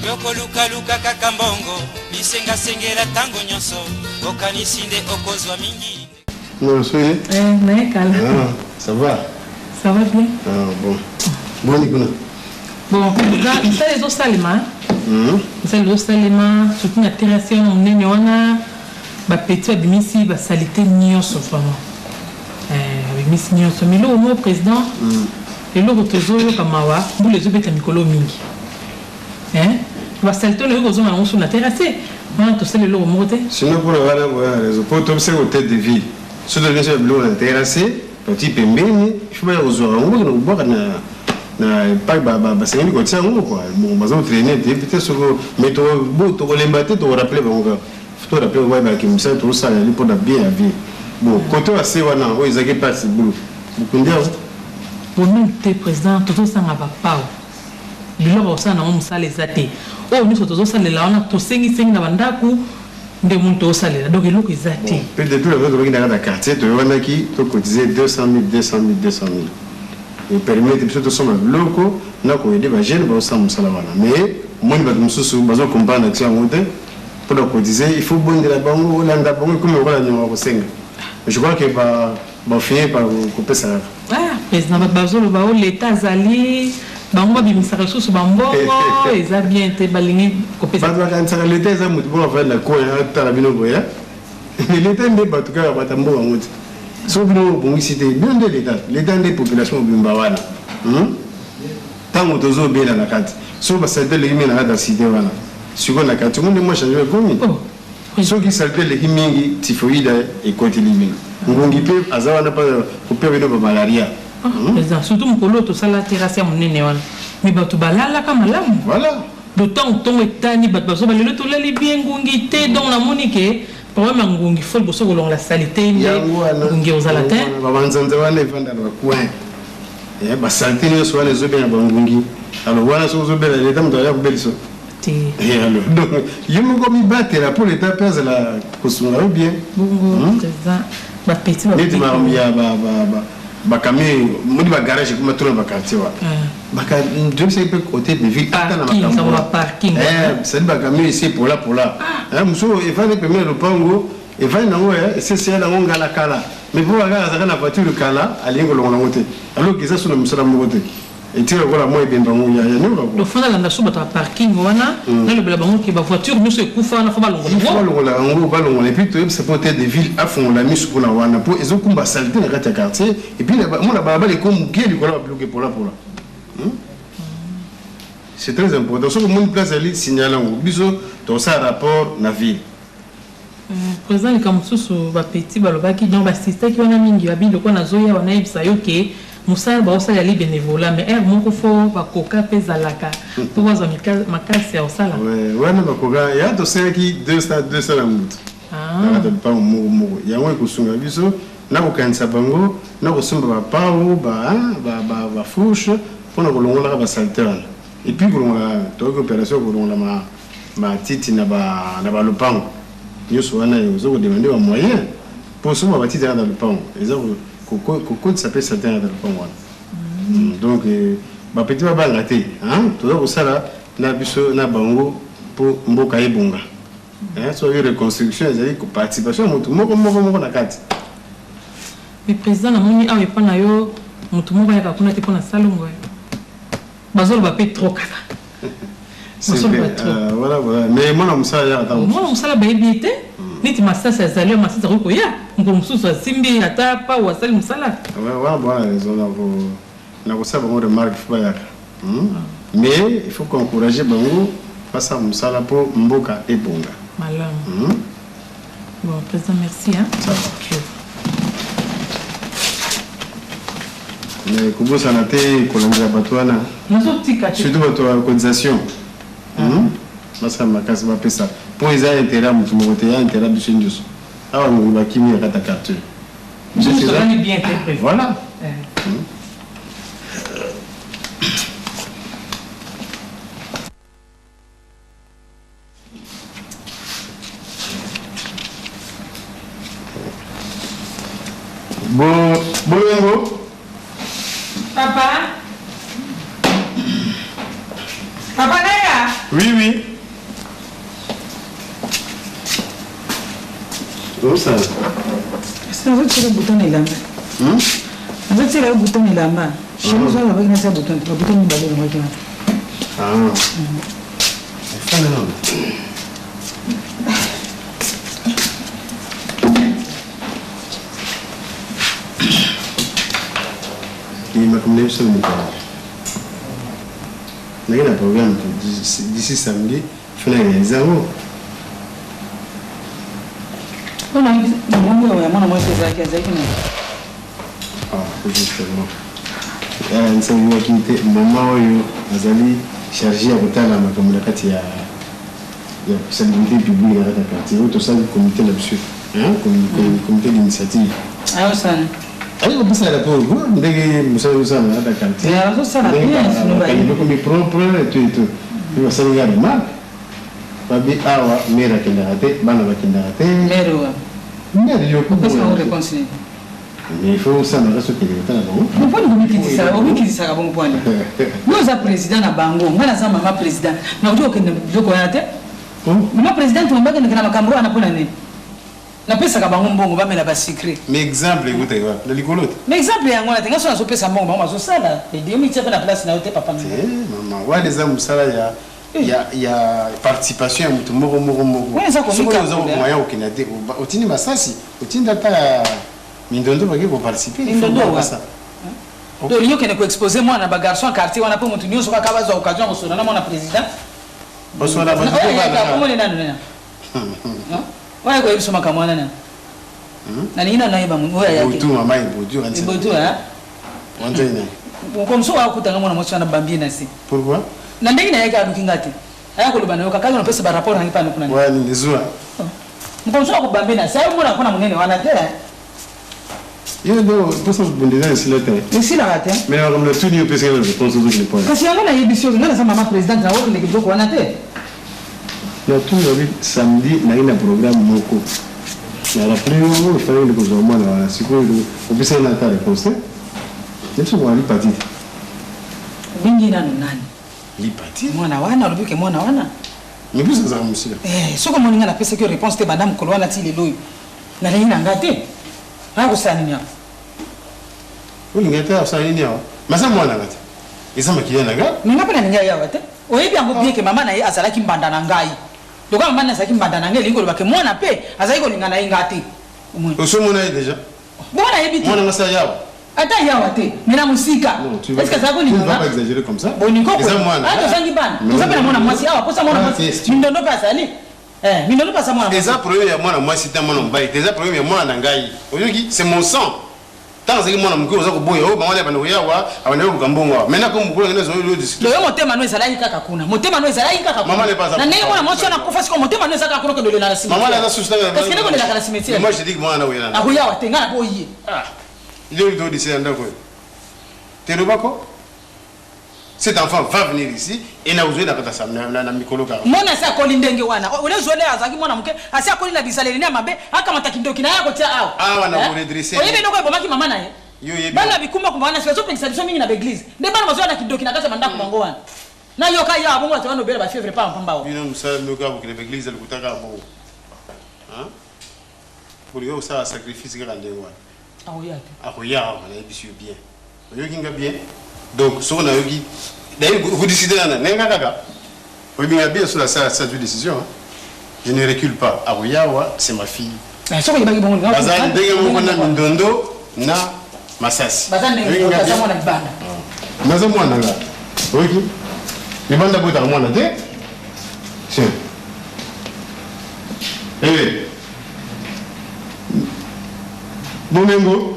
Yokolukaluka kaka mbongo, bisengasengela ntango nyonso, okanisi nde okozwa mingi. Non, soyez. Eh, naye kala. Ah, ça va? Ça va bien. Ah, bon. Boni kuna. Bon, misala ezosalema. Misala ezosalema, surtout na terrasse wana monene wana, ba petits babimisi ba salite nyonso vraiment. Eh, babimisi nyonso. Mais eloko moko président, eloko tozoyoka mawa, mbula ezobeta mikolo mingi. Hein? Ba salite oyo kozonga nango so na terrasse. Wana tosala eloko moko te. Sinon mpona wana boya na réseau mpo tobisaki hotel de ville soki tolingi biloko na terrasse totii pembeni il faut baya kozwa yango bakende kobwaka na na epai basengeli kotia yango kua. Bon, baza kotraine te peut-être soko, mais tokolemba te, tokorappeler bango kaka, torappeler bango bayebaki mosala tozosala yali mpona bien ya ville. Bon, côté oyo ase wana oyo ezalaki place bulu bokundi yango. Bonum te président, tozosanga bapao, biloko kosala nango mosala eza te. Oyo nyonso tozosalela wana, tosengisengi na bandako nde moni tozosalela, donc eloko eza te. Mpe depuis la tobaki na kati ya quartier, toyokanaki tocotiser 200 000, 200 000, 200 000, epermettre biso tosomba biloko na koaider bajeune bazosala mosala wana. Mais omoni bato mosusu bazocomprendre action yango te. Mpona cotiser, il faut bondela bango, olanda bango, ekomi lokola nyongo ya kosenga. Je crois que bafinir par kopesa kaka. Ah, président, bato bazoloba o leta azali, bango babimisaka lisusu bambongo, eza bien te, balingi kopesa. Bato bakanisaka leta eza motu moko afandi na coin atala bino boye. Mais leta nde bato kaka, bato ya mboka yango te. Soki bino obongisi te, bino nde leta, leta nde population mobimba wana. Ntango tozobela na kati, soki basaleté eleki mingi na kati ya cité wana, sikoyo na kati ngo nde mwa changement ekomi. Soki saleté eleki mingi, typhoïde ekoteli bino, ngungi mpe aza wana mpa kopia bino bamalaria. Président, surtout mokolo oyo tosala terrasse ya monene wana, mais bato balalaka malamu. Voilà. Do ntango ntongo etani, bato bazoba lelo tolali bien, ngungi te. Donc namoni ke problème ya ngungi, fo liboso kolongola saleté nde ngungi ozala te. Babanzanza wana evanda na bacoin, basaleté nyonso wana ezobenga bangungi. Alors wana soki ozobela, leta moto aya kobelisa te. Alors donc yo moko mibatela mpo leta mpe azala kosunga yo bien. Bongo président, bapetits neti makambo ya bakamio, moni bagarage ekoma tro na baquartier wana, toyebisaki mpe côté de ville ata na makambo c'est-à-dire bakamio esi epola pola, mosusu evandi pembeni ya lopango, evandi nango, esesi ya nango ngala kala, mais mpo kaka azalaka na voiture kala, alingi kolongola yango te, alors eza so na mosala moko te, etika lokola mwa ebemba ngo ya nyoka. Donc fo nalanda so bato ya parking wana, nalobela bango ke bavoiture nyonso ekufa wana, fo balongola. Fo balongola yango, balongola. Et puis toyebisa mpo hotel de ville afongola miso mpona wana, mpo ezokumba saleté na kati ya quartier. Et puis mona balabala ekomoke likolo ya babiloko epolapola. C'est très important. Soki omoni place ali, signale yango biso, tokosala rapport na ville. Président, likambo mosusu, bapetits balobaki, donc basistaki wana mingi, babi lokola nazoya wana, yebisa yo ke mosala baosala yali bénévolat, mais heure moko fo bakoka mpe ezalaka mpo bazwa makasi ya kosala. Wana bakoka ya tosalaki 200 200 na motu na kati ya lopango moko moko. Yango ekosunga biso na kokanisa bango na kosomba bapau, bafourche mpona kolongolaka basaleté wana. Et puis kolongola, toyoki opération ya kolongola matiti na balopango nyonso wana, oza kodemander bamoyen mpo somba batiti wana na lopango, eza kokotisa mpe saleté na lopango wana. Donc bapetits babanga te, toza kosala na biso na bango mpo mboka ebonga. Soki reconstruction ezali participation ya motu moko moko moko na kati. Mais président, namoni awa epa na yo motu moko ayaka kuna te mpo na salongo, bazoloba mpe trop kaka. Voilà, voilà, mais mwana mosala yaka ntango. Mwana mosala bayebi ye te. Neti masasi azali, masasi akoki koya mokolo mosusu, asimbi ata pau, asali mosala. Wana bwana raison, na kosala bango remarque, fo bayaka, mais il faut koencourager bango basala mosala mpo mboka ebonga. Malamu. Bon président, merci, hein. Ça va. Mais kobosana te kolandela bato wana. Nazotika te. Surtout bato ya cotisation, basala makasi bapesa, mpo eza intérêt ya motu moko te, ya intérêt ya biso nyonso. Awa ngongi bakimi ya kati ya quartier. Tozali bien te président. Voilà. Bo bolongo. Papa, papa, naya. Oui, oui. Osala. Nazotiela bouton na elamba. Nazotiela yo bouton na elamba. Chemise wana alobaki natia bouton te, ba bouton mibale elongwaki wana. Ah. Efanda nano. Makambo na biso mokolo. Naki na programme d'ici samedi faut na réaliser yango. Mpona mbongo oyo ya mwana mwasi ezalaki azalaki na Ah, justement. Nsengaki te mama oyo azali charge ya kotala makambo na kati ya ya salubrité publique na kati ya quartier oyo tosali comité na biso, comité d'initiative. Ayosana. Ayi kopesa rapport ndenge mosala osala na kati ya quartier. Mais azosala bien, sinon bayebi. Ekomi propre et tout et tout. Mpe basali nga remarque babi awa maire akendaka te, bana bakendaka te. Maire wa? Maire yo. Opesi bango réponse nini? Mais il faut osala makasi okende kotala bango. Mponi komikitisa, omikitisaka bongo mponi? Yo oza président na bango, ngai naza mama président, nakoki kokende biloko wana te. Mama présidente mobakendeke na makambo wana mpona nini? Napesaka bango mbongo bamela basucre. Mais exemple ekutaki wapi? Na likolo te. Mais exemple yango wana te, ngai so nazopesa mbongo bango bazosala. Ede omitia mpe na place na yo te, papa na ngai. Te mama, wana eza mosala ya ya participation ya moto moko moko moko. Wana eza Soki komikabola. oza moyen okenda te, otindi masasi, otindi ata mindondo bake koparticiper. Mindondo wa? Basa. To olingi okende koexpose mwana ba garçon ya quartier wana mpo moto nyonso kaka bazwa occasion ya kosola na mwana président. Basola bato Oyo te ayaka, bana. akomoni nanu nena. Oyo akoyebisa makambo wana nani? Nalingi nanu nayeba oyo ayaki. Botu mama ebotu kanisa. Ebotu, hein? Wanza ina. Comme so akutanga mwana mwasi wana bambie na se. Pourquoi? Na ndenge nayaki aluki nga te. Aya koloba na yo kaka napesa ba rapport nangi pana kuna. Ouais, ni zua. Mkonso so akobambie na se, ayo mona kuna monene wana te. Yo ndo posa bundeza esila te. Esilaka te. Mais makambo na tuni yo pesaka na réponse ozokende pona. Kasi yango nayebisi yo, nga naza mama présidente na okendeke biloko wana te. Na tuni babi samedi naye na programme moko. Na rappelé yo ifale kende kozwa mwana wana sikoyo opesaka na ata réponse te. Yebiso mwana lipati te. Obengi nanu nani? Lipati. Mwana wana olobi ke mwana wana. Mais biso azalaka mosika. Eh, soki omoni nga napesaki yo réponse te banda mokolo wana ti lelo oyo. Nalingi na nga te. Aya kosala nini awa? Olinga te asala nini awa? Mais aza mwana nga te. Eza makila na nga. Mais nga mpe nalingi aya awa te. Oyebi yango bien ke mama na ye azalaki mbanda na ngai. Lokola mama na ye azalaki mbanda na ngai, elingi koloba ke mwana mpe azalaki kolinga na ye nga te. Omoni? Osomona ye déjà? Bongo nayebi te. Mwana nga sa yawa. Ata yawa te, mais na mosika. Non, tu vas Est-ce que azalaki tu ne kolinga vas nga? pas exagérer comme ça. Boni koko. Eza mwana. Ah, tozangi bana. Mais Toza mpe na mwana mwasi awa, posa mwana Ah, mwasi. c'est- Mindondo mpe azali. Eh, mindondo mpe aza mwana mwasi. Eza problème ya mwana mwasi te mwana mobali te, eza problème ya mwana na ngai. Oyoki, c'est mon sang. Ntango azalaki mwana moke oza koboya oyo bango banda koyawa abanda koluka mbongo awa. Maintenant comme mokolo ngene ozo discuter. Loyo motema no ezalaki kaka kuna. Motema no ezalaki kaka kuna. Maman n'est pas Na ndenge mwana mwasi wana akufa sikoyo motema no eza kaka kuna okende olela na cimetière. Maman aza susu Kasi kende kolelaka na cimetière. Moi je dis que mwana na Akoyawa te, nga na boyi ye. Ah. Leo to décider ndako. Te lobako. Cet enfant va venir ici et na uzwe na kata sam na na mikolo kaka. Mwana asi akoli ndenge wana. Ole zole azalaki mwana moke, asi akoli na bizaleli na mabe, akamata kindoki na ye akotia awa. Awa na Eh? ko redresser. Oyebi eloko ebomaki mama na ye? Yo yebi. Bana bikumba kumba wana bazopekisa biso mingi na baeglise. Nde bana bazwa na kindoki na kati ya bandako bango wana. Na yoka ya bongo bato wana obela ba fièvre pa pamba wa. Bino musala moko bokende ba église lokutaka bongo. Hein? Bolinga kosala sacrifice kaka ndenge wana. Akoya te. Akoya awa nayebisi yo bien. Oyoki nga bien. Donc soki nayoki d'ailleurs vous décidez nana nenga kaka. Oyebi nga bien sur la salle cette décision. Hein? Je ne recule pas. Akoya awa c'est ma fille. Eh, soki oyebaki bongo linga Baza ndenge moko na mindondo na masasi. Baza ndenge Oyoki moko, nga baza bien? mwana libanda. Naza mwana nga. Oyoki? Libanda botaka mwana te? Tiens. Eh. Bomengo.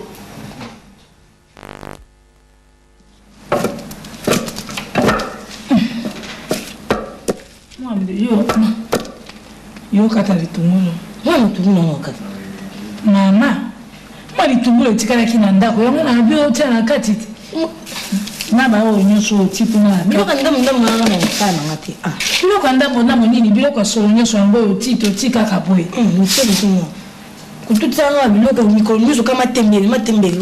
Mwambe, yo, yo kata litungulu. Mwa litungulu nango kata. Mama, mwa litungulu etikalaki na ndako, yango na bi otia na kati te. Na ba oyo nyonso oti kuna na Biloko ya ndambo ndambo nanga na kosala nanga te. Ah. Biloko ya ndambo ndambo nini? Biloko ya solo nyonso yango oyo oti toti kaka boye. Mosolo te mwa. Kotutisa nga biloko mikolo nyonso kaka matembele, matembele.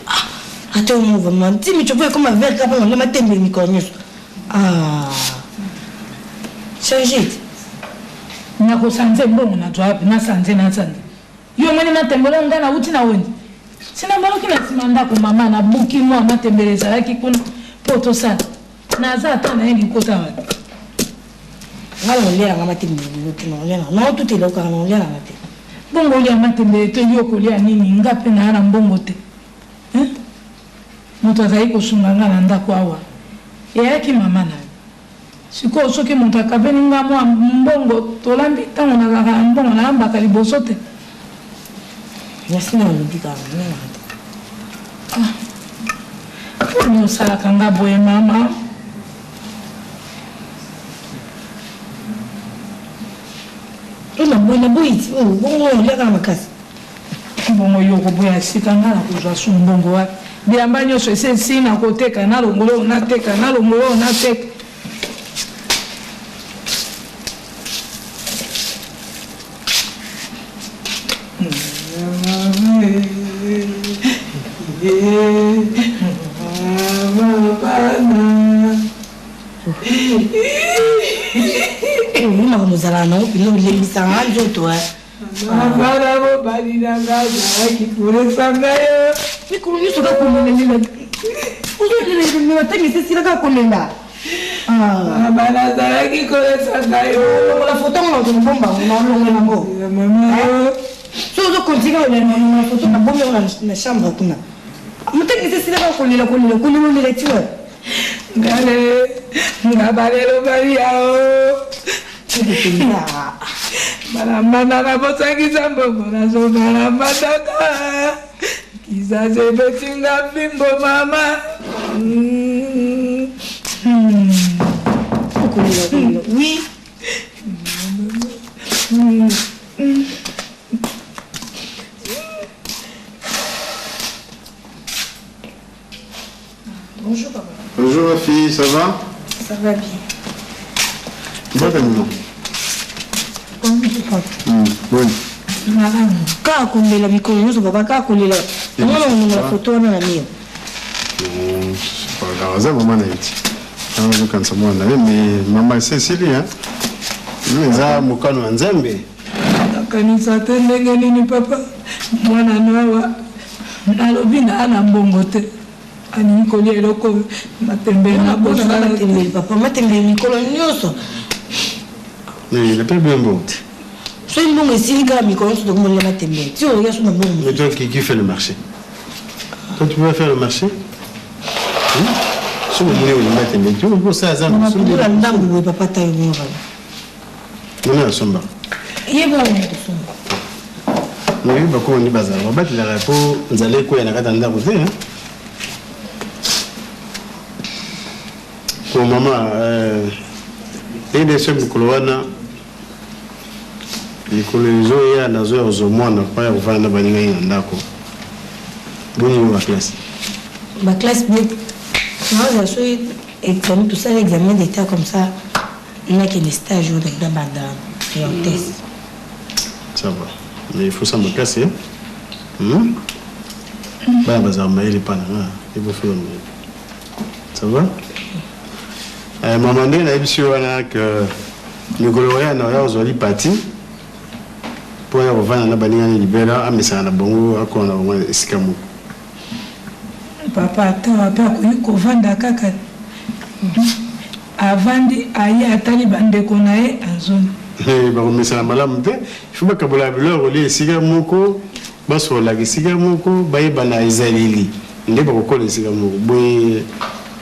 Ah, ata yo moko vraiment. Ti michopo ekoma vert kaka mpona kolia matembele mikolo nyonso. Ah. Change te. Nakosanze mbongo nazwa wapi? Nasanze nasanze. Yo omoni matembele oyo ngai nawuti na wenze? Sinambaloki na nsima ndako mama nabuki mwa matembele ezalaki kuna mpo tosala. Naza ata naye likota wapi? Ngai nakolia nanga matembele lelo te, nakolia nanga. Naotutela yo kaka nakolia nanga te. Bongo olia matembele te yo okolia nini? Nga mpe naa na mbongo te. Hein? Moto azali kosunga nga na ndako awa eyaki mama na yo. Sikoyo soki moto akabeli nga mwa mbongo tolambi tango nazalaka na mbongo nalambaka liboso te. Merci na olobi kaka nalingaka te. Ah poni osalaka nga boye mama. To na boyi na boyi ti oh bongo oliaka na makasi. Bongo yo okoboya esika nga nakozwa su mbongo wapi? Bilamba nyoso esi esili nakoteka, nalongola oyo nateka, nalongola oyo nateka. Oyo makambo ozalaka nango mpenza olembisaka nga nzoto. Bana mobali na nga azalaki kolesa ngai yo. Mikolo nyonso kaka kolela. Ozolela ntango esesila kaka kolela. Mama nazalaki kolesa ngai yo. Longola foto yango na kobomba yango na olongola yango. Mama. Soki ozokontinue kolela na longola foto nabombi yango na chambre kuna. Moteki esesila kaka kolela kolela kolela olela ti wapi? Ngale nga balelo balia o. Balambana nabosakisa mbongo nazonga mbandaka kizazi ebeti nga fimbo mama. Oui. Bonjour papa. Bonjour ma fille, ça va? Ça va bien. Mbote maman. Bonjour papa. Boni. Malamu. Kaka kolela mikolo nyonso papa, kaka kolela. Omona kolongola foto wana na mur. Non, c'est pas grave. Aza mama na ye ti. Azokanisa mwana na ye mais mama esi esili hein. Eza mokano ya Nzambe. Nakanisa te ndenge nini papa mwana no awa nalobi naa na mbongo te alingi kolia eloko matembele na bosana te. Matembele papa, matembele mikolo nyonso. Mais il a pas bien mbongo te. Soki mbongo esili kaka mikolo nyonso tokomolela matembele. Ti oya so na mbongo. Mais toi qui fait le marché? Toi tu peux faire le marché? Soki omoni olingi matembele te okosala zamba. Nakobola ndambo boye papa tayo moko. Nani asomba? Ye moko moto asomba. Nayebi bakolo nde bazala babatelaka mpo nzala ekweya na kati ya ndako te. Ko mama ndenge nde so mikolo wana mikolo ezoya nazoya kozwa mwana mpo ya kovanda na baninga ye na ndako. Boni yo baklase? Baklase nazala soki examen tosala examen d'état comme ça nakende stage oyo na banda ya hôtesse. Ça va. Mais il faut ça makasi. Hmm? Bana bazala mayele pa na nga. Il faut faire mayele. Ça va? Eh, mama nde nayebisi yo wana que mikolo oya na oya kozwa lipati mpo ya kovanda na baninga na libela amesana na bango akola na bango esika moko. Papa ata wapi akoki kovanda kaka avandi aye atali ba ndeko na ye azongi. Bakomesana malamu te, il faut bakabola biloko ya kolia esika moko, basololaka esika moko, bayebana ezaleli nde bakokola esika moko. Boye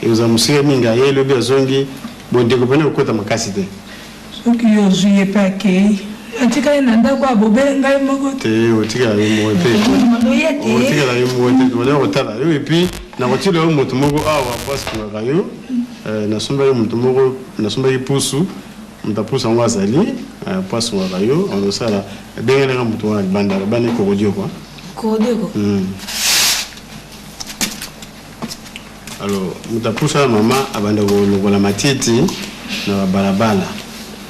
ekozala mosika mingi aye lobi azongi, bondeko pene ekokota makasi te. Soki yo ozui ye pe akeyi, natikali na ndako awa bobele ngai moko te. Te, otikala yo moko te. Otikala yo moko te, tobanda kotala yo et puis nakotila yo moto moko awa po asungaka yo. Nasombaki moto moko, nasombaki pusu, moto ya pusu yango azali po asungaka yo, azosala abengelaka moto wana libanda, babani kokodio quoi. Kokodio? Alors moto apusa na mama abanda kolokola matiti na babalabala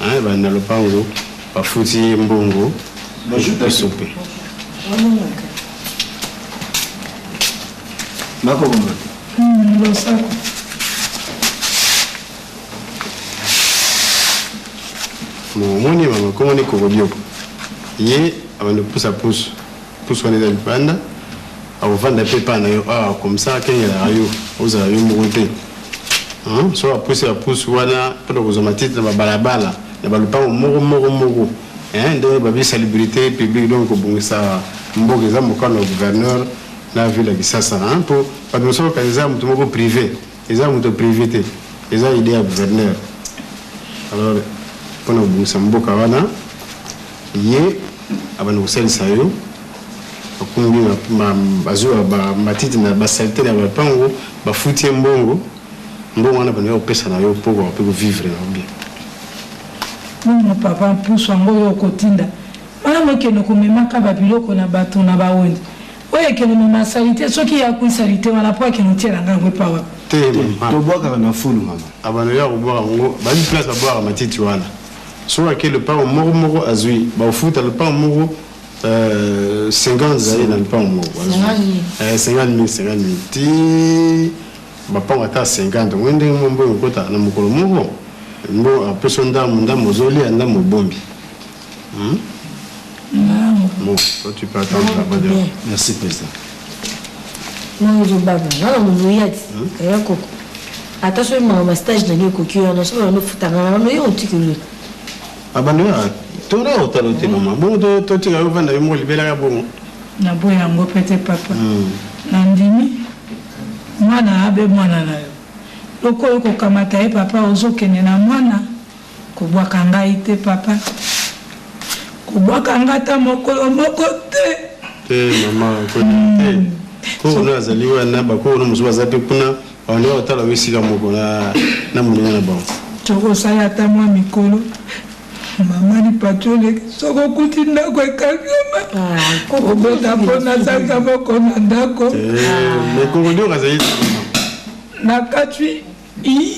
hein, banda na lopango bafuti ye mbongo esope. Losako. Bon, omoni mama komoni kokodioko ye abandi kopusa pusu pusu wana eza libanda akovanda mpe epai na yo awa comme ça akengelaka yo ozala yo moko te. Soki apusi bapusu wana mpona kozwa matiti na babalabala na balupango moko moko moko, ndenge babi salubrité publique, donc kobongisa mboka eza mokano ya gouverneur na ville ya Kisasa, mpo bato mosusu bakanisa eza moto moko privé. Eza moto privé te, eza idée ya gouverneur. Alors mpona kobongisa mboka wana, ye abanda kosalisa yo, akumbi bazwi matiti na basalite na bapango, bafuti ye mbongo. Mbongo wana banda kopesa na yo mpo okoka mpe kovivre na yo bien. Bongo papa mpusu yango oyo okotinda malamu ekende komemaka babiloko na bato na bawenze oyo ekende mema salite, soki ye akwi salite wana mpo akende otiela nga yango epa wapi? Te mama, tobwakaka na fulu mama. Abanda ya kobwaka yango, bayebi place babwaka matiti wana. Soki ake lopango moko moko azwi, bakofuta lopango moko 50 ezali na lopango moko azwi 50 000, 50 000 ti bapango ata 50. Omoni ndenge mwa mbongo ekota na mokolo moko, mbongo apesi yo ndambo ndambo, ozolia ndambo obombi. Bon, toi tu peux attendre là-bas dehors. Merci président. Nanga ozobanga nga na mozoya ti eya koko ata soki makambo ya stage na ngai ekoki wana, soki bando ofutanga na bando yo otikeli. Abando ya tona otala te mama, bongo totika yo vanda yo moko libelaka bongo. Naboya yango mpe te papa. Nandimi mwana abe mwana na yo lokola okokamata ye papa, ozokende na mwana, kobwaka ngai te papa, kobwaka ngai ata mokolo moko te. Te mama, kolela te. Koko no azali wana, bakoko no mosusu baza mpe kuna, bando otala yo esika moko na moninga na bango. Soki osali ata mwa mikolo, mama lipati oleki, soki okuti ndako ekangama, obota mpo nasalisa moko na ndako. Mais koko azali te mama. Na kati i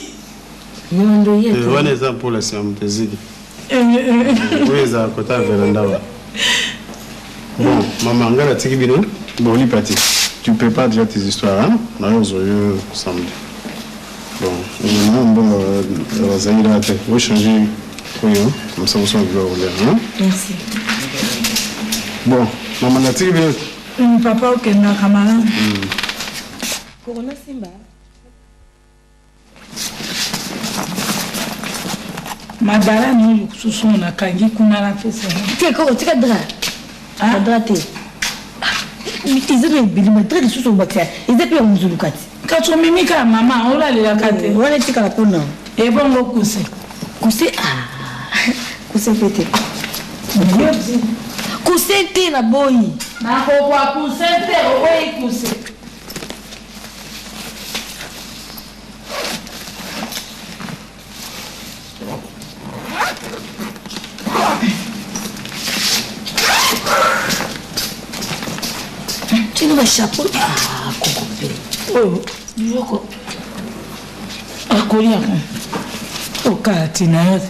wana eza mpola nsima moto eziki oyo ezala kota ya veranda wana. Bon mama, ngai natiki bino. Bon Lipati, tu prépares déjà tes histoires, hein? Na yo ozwa yo samedi. Bon, mwa mbongo bazali la te, ochange oyo comme ça osala biloko kolia, hein? Merci. Bon mama, natiki bino. Papa, okendaka malamu. Corona simba. Madalani oyo kususu nakangi kuna napesa. Te koko, tika drap. Drap te, eza na ebilima drap lisusu obakisa eza mpe ya mozuluka ti. Kasi omemi kaka mama, olalelaka te. Wana etikala mpona. Ebongo kuse? Kuse, kuse mpe te, kuse te, na boyi. Nakokwa kuse te, oboyi kuse. Tino bachapeau, koko mpe. Oyo biloko akolia okati na yo.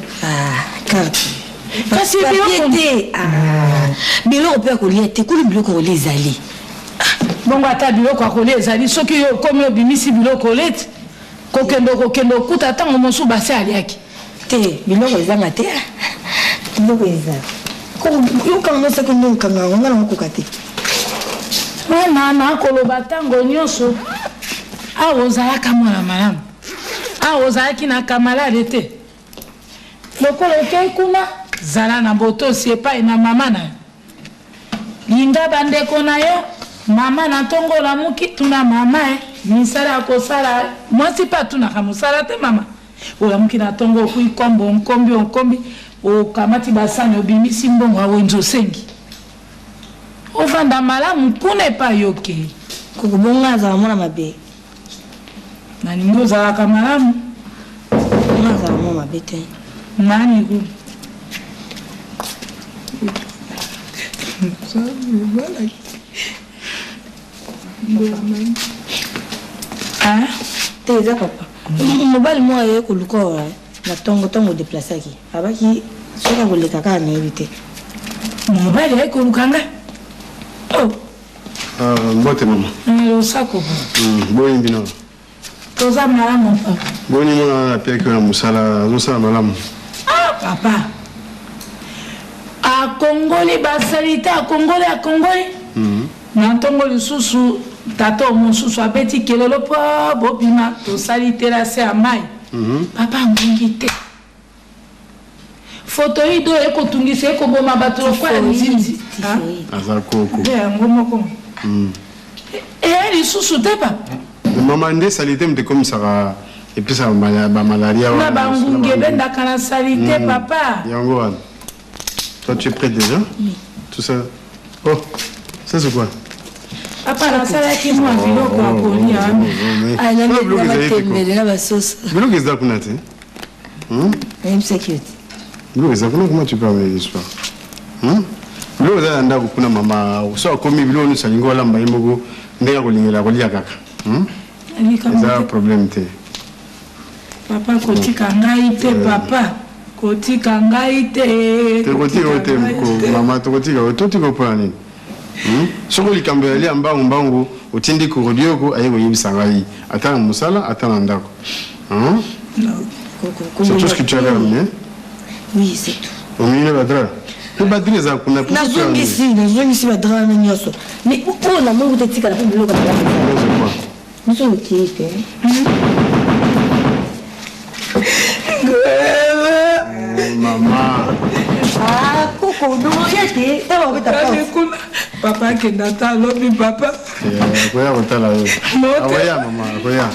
Carte. Kasi biloko te, biloko mpe akolia te, kuna biloko kolia ezali. Bongo ata biloko akolia ezali, soki yo okomi obimisi biloko oleti, kokende okokende okuta ntango mosusu basi aliaki. Te, biloko ezanga te, biloko eza. Yokanga ngo soki nde okanga yango, nga nangokoka te. Mwana, nakoloba ntango nyonso awa, ozalaka mwana malamu, awa ozalaki na camarade te. Lokola okei kuna, zala na botosi epai na mama na yo, linga bandeko na yo. Mama, na ntongo olamuki, tuna mama e misala ya kosala. Mwasi mpe atunaka mosala te. Mama, olamuki na ntongo, okwi nkombo, onkombi, onkombi, okamati basani, obimisi mbongo awenze, osengi. Ovanda malamu kuna epai yo okei. Koko, bonga azala mwana mabe. Nalingi ozalaka malamu. Nga azala mwana mabe te. Nani ku Te, eza papa mobali moko aye koluka oyo na ntongo, ntongo odeplasaki, abaki soki akoleka kaka, nayebi te. Mobali aye koluka nga? Oh. Mbote mama. Losako. Boni bino? Toza malamu papa. Boni mwana wana apiaki na mosala, azosala malamu? Ah papa. Akongoli basalite, akongoli, akongoli. Na ntongo lisusu, tata oyo mosusu abeti kelelo mpo bobima, tosali terase ya mai. Papa angungi te. Photoïde oyo ekotungisa, ekoboma bato lokola nzinzi. Aza koko. Nde yango moko. Eya lisusu te papa. Mama nde salite moto ekomisaka epesaka bamalaria. Na bangungi ebendaka na salite papa. Yango wana. Toi tu es prête déjà? Oui. Tout ça. Oh, ça c'est quoi? Papa nasalaki mwa biloko ya kolia. Biloko ezali te ko. Matembele na basoso. Biloko eza kuna te. Nayebisaki yo te. Biloko eza kuna, comment tu peux amener l'histoire? Biloko eza na ndako kuna mama, so akomi biloko nyonso alingi olamba ye moko ndenge akolingela kolia kaka. Eza problème te. Papa kotika ngai te, papa kotika ngai te. Tokotika yo te mama, tokotika yo, totika yo mpona nini? Soki likambo ezali ya mbangu mbangu, otindi korodioko aye koyebisa ngai, ata na mosala ata na ndako. C'est tout ce que tu avais amené? Oui, c'est tout. Omemi badraps mpe badraps eza kuna. Nazongisi, nazongisi badraps wana nyonso, mais oyo namoni kuta etikala mpo biloko na biso okei te. Mama. Koko oya te, ntango akobeta kuna papa akenda ata alobi papa. Akoya kotala yo, akoya mama, akoya.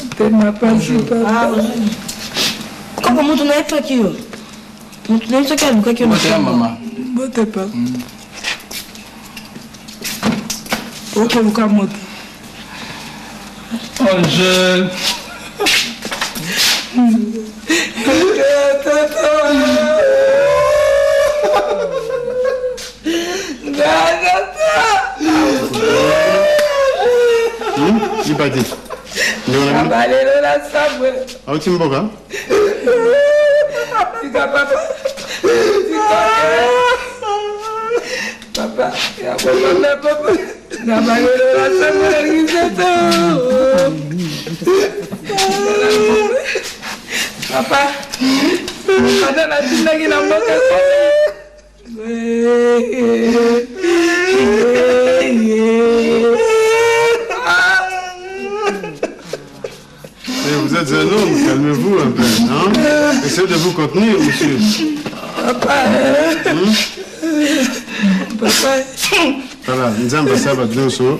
Motema pasi papa. Koko, moto nayebisaki yo, moto nayebisaki alukaki yo. Mama. Mbote papa. Okoluka moto? Angèle. Lipati. Balelo na sabwe. Auti mboka? Tika papa. Tika. Papa, ya kolonda papa. Na balelo na sabwe na kiseto. Papa, ata natindaki na mboka. Eh, vous êtes un homme, calmez-vous un peu. Hein? Essayez de vous contenir, monsieur. Papa. Papa. Voilà, nzambe asala bato nyonso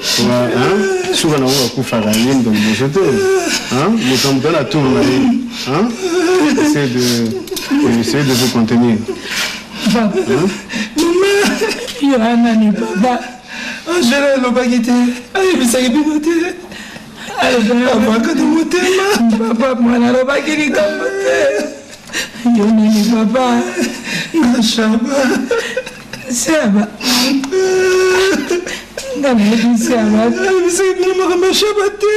suka nango bakufaka ye moto liboso te, moto moto na tour na ye. Essayez de vous contenir. Papa. Yo anani papa? Angela alobaki te, ayebisaki bino te, avakati motema. Papa, mwana alobaki likambo te. Yo nani papa? Nga Shaba. Shaba? Nga nayebi Shaba. Ayebisaki bino makambo ya Shaba te?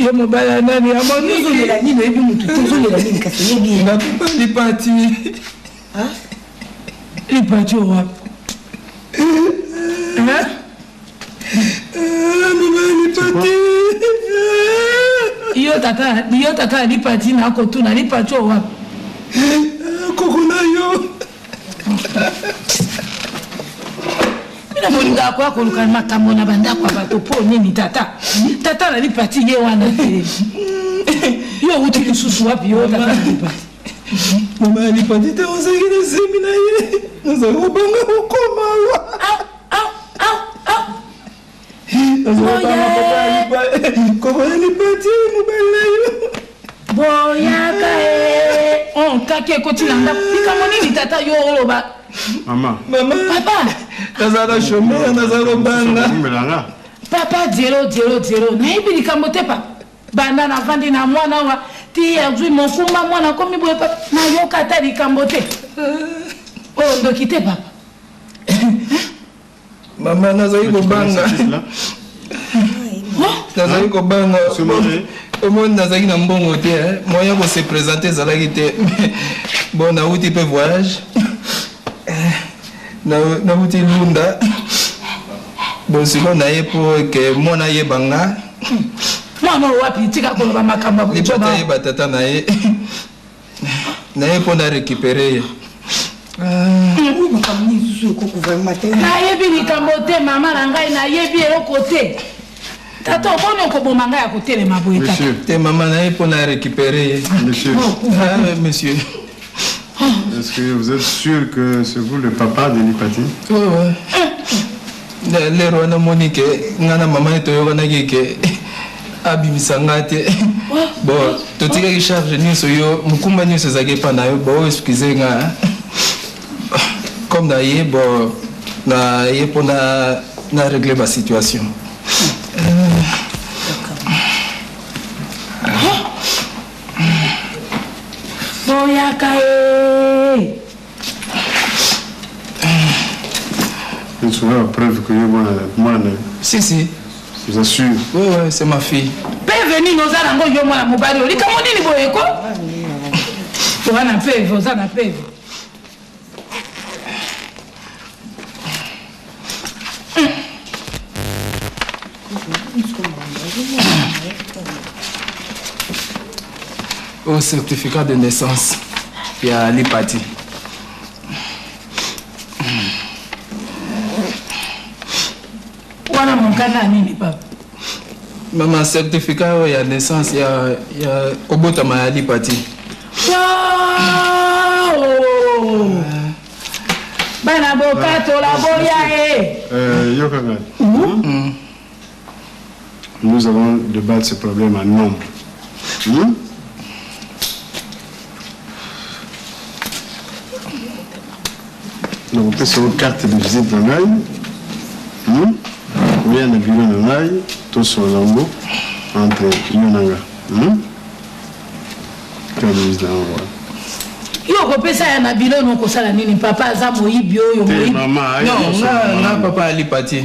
Yo mobali ya nani? Ya Moniki? Ozolela nini? Oyebi motu te, ozolela nini? Kasi oyebi ye. Nga Lipati. Lipati oyo wapi? Mobali Lipati. Yo tata, yo tata ya Lipati, nakotuna Lipati oyo wapi? Koko na yo. Bino bolingaka koya koluka makambo na bandako ya bato mpo nini? Tata, tata na Lipati ye wana te. Yo outi lisusu wapi, yo tata na Lipati? Mama ya Lipati te, ozalaki na zemi na ye, nazali kobanga kokoma awa. Koko ya Lipati, mobali na yo. Boyaka e on kaki ekoti na ndako, likambo nini tata yo oloba? Mama. Mama. Papa. Nazala na chômeur, nazala kobanga. Omelanga. Papa, zero zero zero, nayebi likambo te papa. Banda navandi na mwana awa ti azwi mokumba, mwana akomi boye, papa, nayoka ata likambo te. Oyo ndoki te papa? Mama, nazali kobanga, nazali kobanga. Omoni, nazalaki na mbongo te, moyen kose présenter ezalaki te. Bon, nauti mpe voyage, nauti Lunda. Bon, sikoyo naye mpo ke mwana ayeba nga. Mwana oyo wapi? Tika koloba makambo ya Lipati ayeba tata na ye. Naye mpo na récupérer ye. Nayebi likambo te mama na ngai, nayebi eloko te. Tata oboni okoboma ngai ya kotelema boye tata. Te mama na ye mpo na récupérer ye. Monsieur. Ah, monsieur. Est-ce que vous êtes sûr que c'est vous le papa de Lipati? Ouais, ouais. Lero wana omoni ke ngai na mama ye toyokanaki ke abimisa ngai te. Bon, totikaki charge nyonso yo, mokumba nyonso ezalaki epa na yo. Bon, excuse nga. Comme na ye, bon, na ye mpo na régler ba situation. Boyaka ye. Tu vois la preuve que moi, moi, Si, si. Je vous assure. Oui, oui, c'est ma fille. Peve nini oza nango yo mwana mobali olikambo nini boye ko? Oza na peve, oza na peve. Au certificat de naissance, il y a Lipati. Wana monkana nini papa? Mama, certificat ya naissance ya ya kobotama ya Lipati. Wow! Bana bokatola boya e. Yokanga. Nous allons débattre ce problème en nombre. Donc, on peut sur une carte de visite dans l'œil. Oui, on a bureau dans l'œil, tout sur l'ango, entre Yonanga. Carte de visite dans l'œil. Yo kopesa ya na bilo no kosala nini papa aza moyibi oyo moyibi. Non, nga papa ali pati.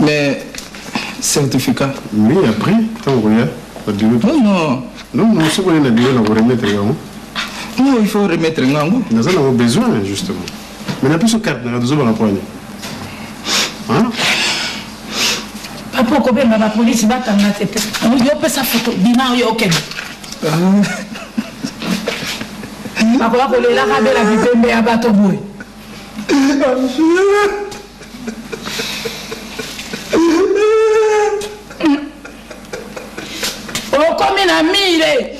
Mais certificat. Oui, après, tant qu'on regarde. Non, non. Non, non, ce qu'on a bureau, on va remettre yango. Non, il faut remettre yango. Nous en avons besoin, justement. Mais la plus carte, nous avons besoin de Hein? Papa okobenga ba police bakanga te. Yo pesa photo bima yo okende. Bakoka kolelaka bela bibembe ya bato boye. Okomi na mire.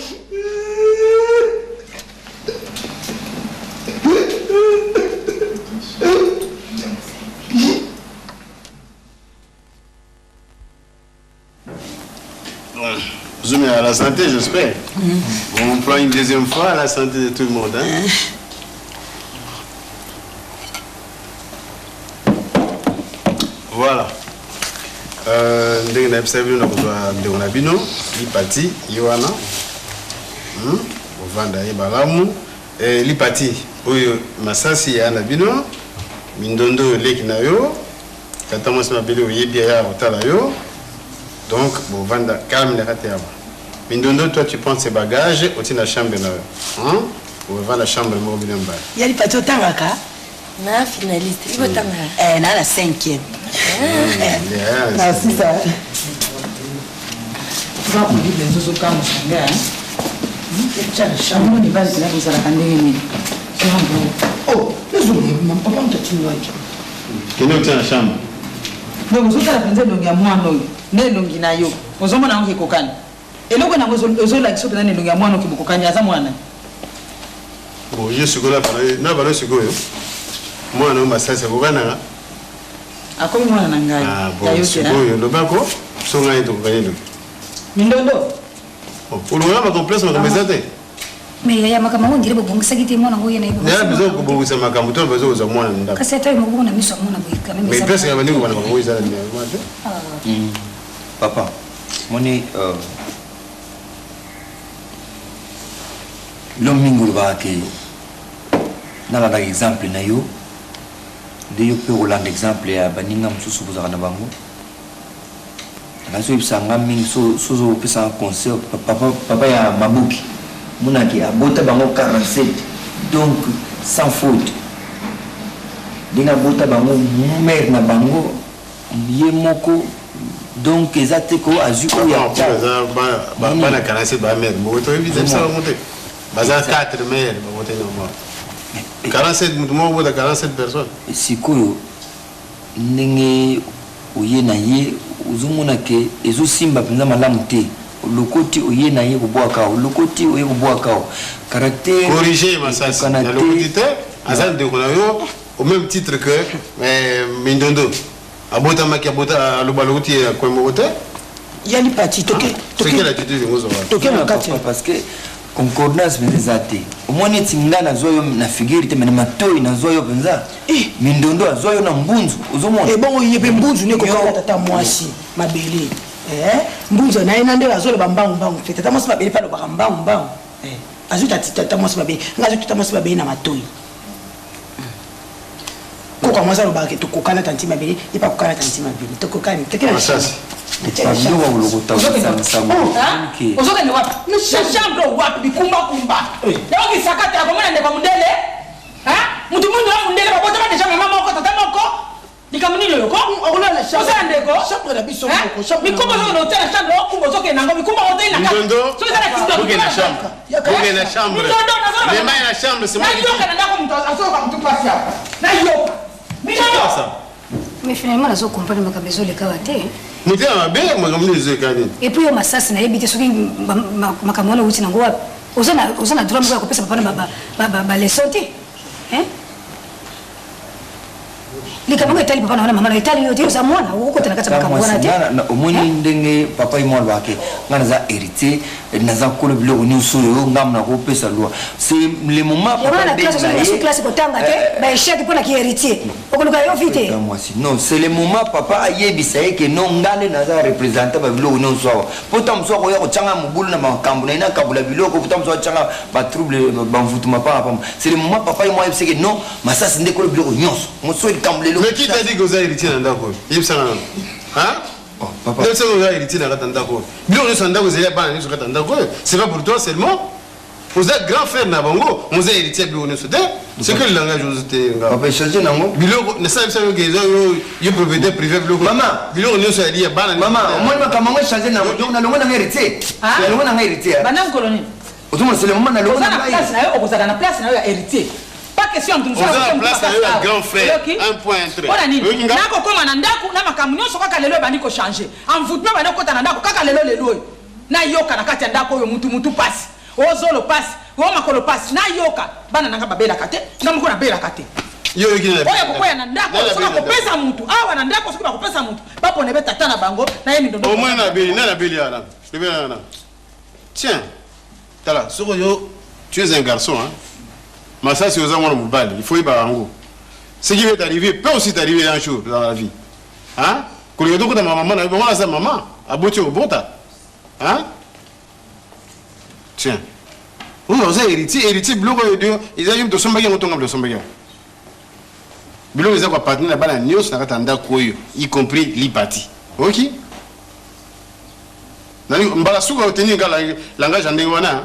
Zoom à la santé, j'espère. On prend une deuxième fois à la santé de tout le monde. Hein? Voilà. Ndenge nayebisa bino na kozwa ndeko na bino Lipati ye wana ovanda ye malamu. Lipati oyo masasi ya na bino mindondo oyo leki na yo tata mwasi mabele oyebi aya kotala yo. Donc bovanda calme na kati yawa. Mindondo, toi tu prends ses bagages oti na chambre na yo. Ovanda na chambre moko bino mbala. Ya Lipati otangaka? Na finaliste, ibo tanga. Na la 5e. Na sisa. Va kolibre nzozo kama sanga. Chambre ni basi na kozala ndenge nini? Oh, nazo papa mtati wake. Kende otia na chambre. Donc ozotala mpenza elongi ya mwana oyo na elongi na yo ozomona yango ekokani. Eloko nango ozolakisa mpenza na elongi ya mwana oyo bokokani aza mwana. Bon, je sikoyo na bana sikoyo. Mwana oyo masasi akokanaka. Akomi mwana na ngai. Ah bon, sikoyo lobako so ngai tokokani elongi. Mindondo. Olongola makomplexe makambo eza te. Mais yaya makambo yango ndire bobongisaki te mwana ngo ye na ye. Ya biso kobongisa makambo to bazo kozwa mwana na ndako. Kasi ata yo moko na miso ya mwana boye quand même. Mais place ya bandeko bana makambo eza na ndako te. Papa, moni l'homme mingi olobaka ke nalandaka exemple na yo nde yo mpe kolanda exemple ya baninga mosusu bozalaka na bango. Nazo yebisa nga mingi sozo opesaka conseil papa, papa ya mabuki monaki abota bango 47 donc sans faute ndenge abota bango mère na bango ye moko donc eza te ko azwi oyo ya bana 47 ba mère moko toyebi te bisala ngo te. Baza 4 mère babotaki na mama. 47 mutu moko bota 47 personnes. Sikoyo ndenge oye na ye ozomona ke ezosimba mpenza malamu te olokoti oye na ye kobwaka awa olokoti oye kobwaka awa caractère Corriger Masasi. ekokana Nalokoti te aza ndeko na yo au même titre que eh, Mindondo. Abotamaki abota aloba lokoti ye na coin moko te. Yali pati toke C'est quelle attitude yango ozwa wana? Toke na kati. Parce que concordance mpenza eza te omoni neti nga nazwa yo na figure te me na matoi nazwa yo mpenza mindondo azwa yo na mbunzu ozomona ebongo ye mpe mbunzu ne kokaka tata mwasi mabele Eh, mbunzu na ye na nde azoloba mbangu mbangu te tata mwasi mabele mpe alobaka mbangu mbangu Eh, azwi tati tata mwasi mabele nga azwi tata mwasi mabele na matoi koko mwasi alobaka ke tokokana tanti mabele ye mpe akokana tanti mabele tokokani toke na Masasi. Ozokende wapi na chambre wapi bikumbakumba naokisaka te akomona ndeko mondele mutu mundu na mondele babotama deja mama moko tata moko likambo nini oyo kozala ndeko mikumba ozokende otia na chambre okumba ozokende nango mikumba otei na Ndondo, bokende na chambre. Bokende na chambre. Mema ye na chambre, c'est moi qui dis. nayoka na ndako moto azoyoka motu pasi awa nayoka ça. Mais finalement nazo comprendre makambo ezoleka wa te. Motema mabe makambo nini ezoleka nini? Et puis yo masasi nayebi te soki makambo wana outi nango wapi. Oza na oza na droit moko ya kopesa papa na ba leçon te. Hein? Likambo yango etali papa na wana mama na etali yo te oza mwana okokota na kati ya makambo wana te. Omoni ndenge papa ye mwana alobaka ke ngai naza héritier naza kolo biloko nyonso oyo ngambo nakopesa loi c'est le moment Yango papa na classe abenga ozo ye classe kotanga te ba échec mpo na ki héritier. Okoluka yo vi te. Tata mwasi non c'est le moment papa ayebisa ye ke non nga nde naza représentant babiloko nyonso awa mpo ta mosusu akoya kotyanga mobulu na makambo na ye nakabola biloko po ta mosusu atyanga batrouble bamvutuma pamba pamba c'est le moment papa ye mwa ayebisa ke non masasi nde kolo biloko nyonso mosusu likambo lelo. Mais qui t'a dit que oza héritier na ndako oyo? Yebisanga nano. Hein? Yebisanga oza héritier na kati ya ndako oyo. Biloko nyonso ya ndako ezali ya bana nyonso kati ya ndako oyo. C'est pas pour toi seulement. Oza grand frère na bango, oza héritier ya biloko nyonso te. C'est que le langage ozo te nga. Papa échanger nango. Biloko nasala bisa yo ke eza yo yo propriété privée biloko. Mama, biloko nyonso ya lia bana. Mama, omoni makambo yango échanger nango donc nalongo nanga héritier. Nalongo nanga héritier. Banda mokolo nini? Ozomona c'est le moment nalongo Oza na na ngai. place na yo okozala na place na yo ya héritier pas question ya mutu mosusu Oza na akotia place na mutu yo ya makasi awa. grand frère. Oyoki? Un point un trait. Mpona nini Oyoki nga? nakokóma na ndako na makambo nyonso kaka lelo ebandi kochange envoûtement ebandi kokota na ndako kaka lelo lelo oyo nayoka na kati ya ndako oyo mutu mutu pasi ozolo pasi o makolo pasi nayoka bana nanga babelaka te nga moko nabelaka te Yo oyoki na oyo kokwea na ndako Nani soki abeli na bakopesa mutu awa na ndako soki bakopesa mutu bapona ebe tata na bango na ye mindondo. Au moins na beli, na beli ala. Beli ala. Tiens. Tala, soko yo tu es un garçon hein. Masasi oza mwana mobali, il faut yeba yango. Ce qui va t'arriver peut aussi t'arriver un jour dans la vie. Hein? Kolinga tokota mama na yo, bango aza mama, aboti obota. Hein? Tiens. Oyo oza héritier, héritier biloko oyo dio, eza yo tosombaki yango tonga tosombaki yango. Biloko eza koappartenir na bana nyonso na kati ya ndako oyo, y compris lipati. Ok? Nani mbala suka otenir nga langage ya ndenge wana?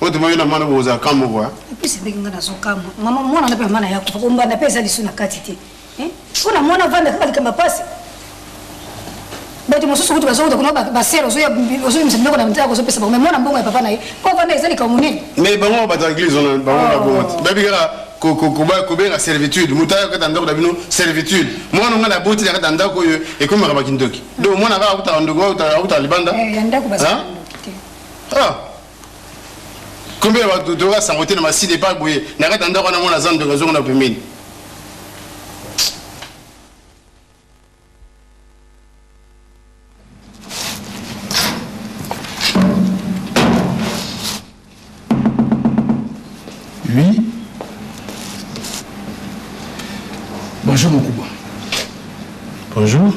Oyo tomoni na mwana bozala ka moko. Epesi ndenge nga nazokamwa mama mwana na mpe mama na ya kufa kombanda mpe eza lisu na kati te mpona mwana avanda kaka likambo pasi bato mosusu kutu bazokuta kuna basere ozoyimisa biloko na nzaka ozopesa bango me mwana mbongo ya papa na ye mpo avanda eza likambo monene. Mais bango bato ya église wana bango babongo te bayebi kaka kobenga servitude moto aya kati ya ndako na bino servitude mwana nga naboti na kati ya ndako oyo ekomaka bakindoki donc mwana kaka akutaka ndoki akutaka libanda. Ya ndako baza. Hein? Ah. Combien ya bato toyoka sango te na maside epai boye na kati ya ndako wana mwana aza ndoki azongo na pembeni. Oui. Bonjour mon Kuba. Bonjour.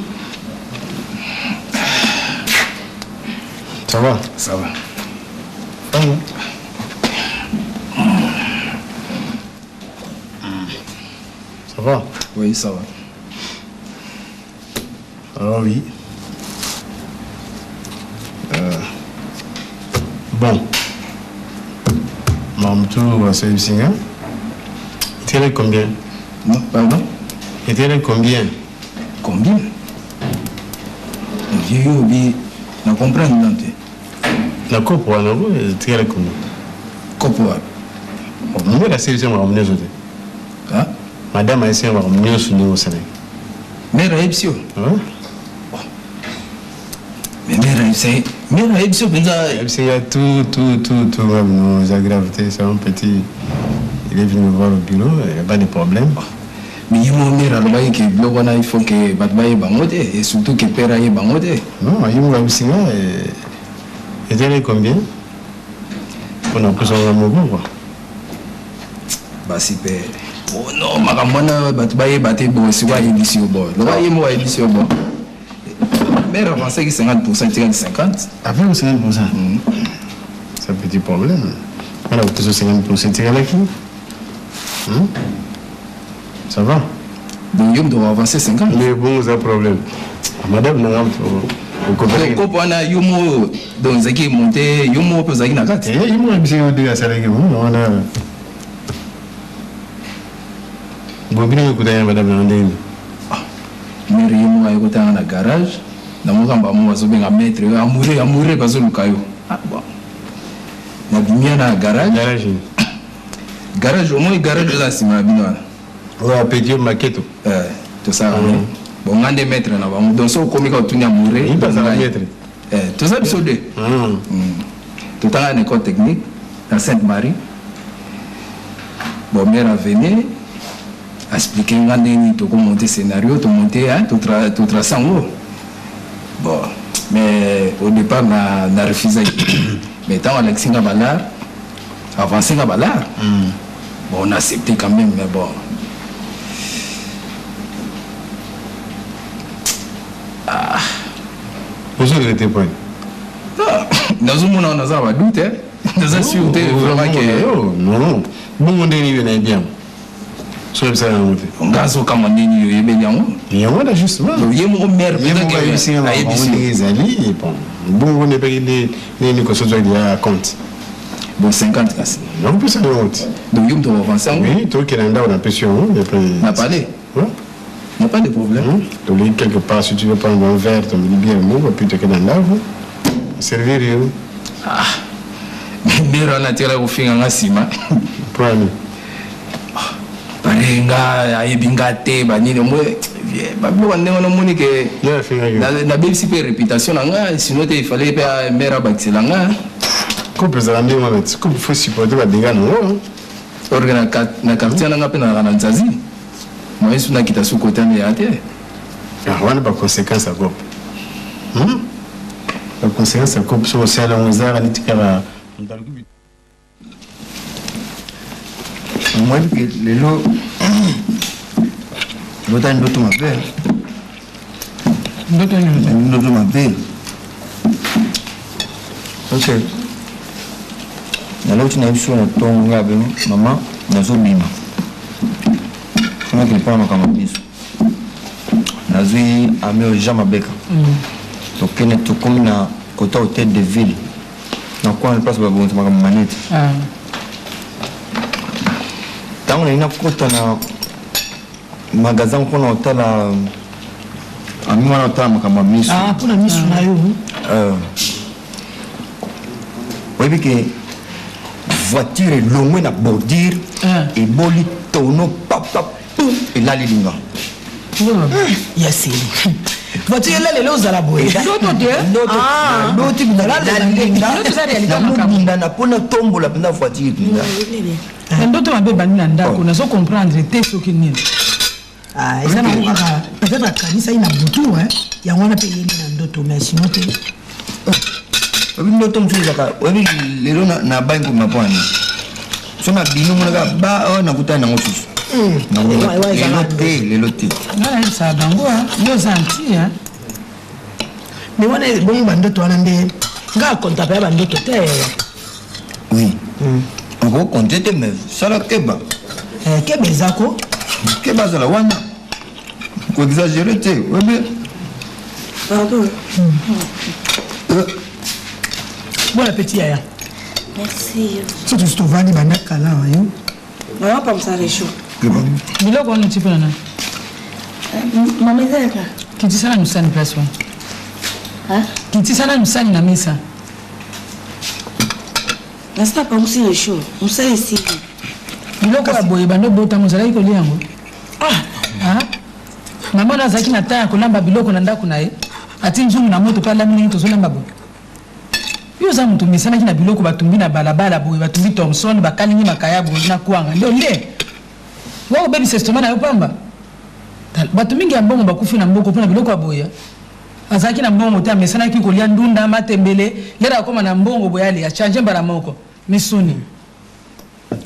Ça va? Ça va. Pardon. Ça va? Oui, ça va. Alors oui. Bon. Mamtou Singa. Il combien? Non, pardon? Il combien? Combien? Vieux obi na comprendre non te. Na kopo wana yango etikali kuna. Kopo wapi? Mère asilisi makambo nyonso te. Madame ayebisi nga makambo nyonso ndenge osalaki. Mère ayebisi yo? Mais mère ayebisi mère ayebisi yo mpenza. Ayebisi nga tout tout tout tout nga non eza grave te c'est un petit il est venu me voir au bureau il y a pas de problème. Mais ye moko mère alobaki ke biloko wana il faut ke bato bayeba yango te et surtout ke père ayeba yango te. Non ye moko ayebisi nga ezali combien? Mpona kopesa nga moko quoi. Basi mpe oh non makambo wana bato bayeba te boye sikoyo ayebisi yo boye loba ye moko ayebisi yo bon mère avancaki 50 pourcent etikali 50 avec 50 pourcent c'est un petit problème wana kopesa 50 pourcent etikalaki ça va donc yo moto oavance 50 mais bon eza problème madame nanga kopo wana yo moko donc ezalaki monte yo moko mpe ozalaki na kati ye moko ayebisi yo ndenge asalaki wana bon bino ekutani na madame nanga ndenge mare ye moko ayekotanga na garage namoka bango bazobenga maître yo amoureux amoureux bazoluka yo ah, bon nabimia na garage garage garage omoni garage eza na nsima na bino wana oyo apeti yo maketo tosalaka bon nga nde maître na bango donc soki okomi kaka otuni amoureux maître toza biso de totanga na école technique na sainte marie bon mère avene expliqué nga ndenge nini tokomonte scénario tomonte totrace yango bon mais au départ na, na refusaki mais ntango alakisi nga balar avance nga balar bon on a accepté quand même mais bon ah. Ozo regretter point nazomona naza ba doute naza sûr te vraiment ke non bongo ndenge nini nayebi yango soki ebisala yango te nga azokama ndenge nini oyebeli yango yango wana justement ye moko mare ayebisi ndenge ezali bon bongo nde epeki nde nini kosozwaki ya compte bon 50 kasi nakopesa yango te donc yo moto oavance yango oui tokende na ndako napesi yango na palais Il n'y a pas de problème. Mmh. quelque part, si tu veux prendre un verre, tu me dis bien mot, et puis tu es dans l'arbre. Servir yo. Ah. Mère wana atikala kofinga nga nsima. Mpo nini? Pare nga ayebi nga te banini omwe babiloko ndenge wana omoni ke nabebisi mpe réputation na nga sinon te ifale mpe mare abakisela nga. Couple ezala ndenge wana ti couple faut supporter badega nango. Orge na quartier na nga mpe nazalaka na nzazi. Moyen su nakita su kota nde ya te. Ah, wana ba conséquence ya cope. Hmm? Ba conséquence ya cope soki osala yango ezalaka neti kaka moto aluki omoni ke lelo lota ndoto mabe ndoto nini ndoto mabe ok naloti na biso na ntongo nga bino mama nazobima sonaki mpona makambo biso nazwi ami oyo jean mabeka tokende tokomi na kota hotel de ville na kwana place babongisa makambo maneti ntango nalingi nakota na magasin mpona kotala ami wana otala makambo ya miso mpona miso na yo oyebi ke voiture elongwe na bordure eboli tono papa pum elali linga ya seli voiture elaleli ozala boye ndoti namobindana mpona tombola mpenza voiture mpenza ndoto mabe ebandi na ndako nazo comprendre te soki nini eza nango kaka peut-être akanisaki na butu yango wana mpe eyeli na ndoto mais sinon te oyebi ndoto mosusu ezaka oyebi lelo na bangi kobima mpo ani so na bino monaka ba oyo nakutani nango susu lelo te lelo te nga nayebisaka bango yo oza anti mais wana bongo bandoto wana nde nga akonta mpe ya bandoto te oui okokonte te mais sala keba keba eza ko keba azala wana koexagere te oyebi pardon bon appétit yaya merci so tosi tovandi banda kala yo mama pamsa rechaud biloko wana oti mpona nani mama eza yaka kitisa nanu sani place wana kitisa nanu sani na mesa. Nasi napangusi resho, mosala esili. Biloko ya boye banda obotama ozalaki kolia yango? Ah! Mama wana azalaki na temps ya kolamba biloko na ndako na ye, atie nzungu na moto mpe alambi ndenge tozolamba boye. Yo oza moto omesanaki na biloko batumbi na balabala boye, batumbi Thomson, bakalingi makaya boye na kwanga nde olie? Wa kobebisa estomac na yo pamba. Tala, bato mingi ya mbongo bakufi na mboko mpo na biloko ya boye. Azalaki na mbongo te, amesanaki kolia ndunda, matembele, lere akoma na mbongo boye ale, a changer mbala moko. Misuni,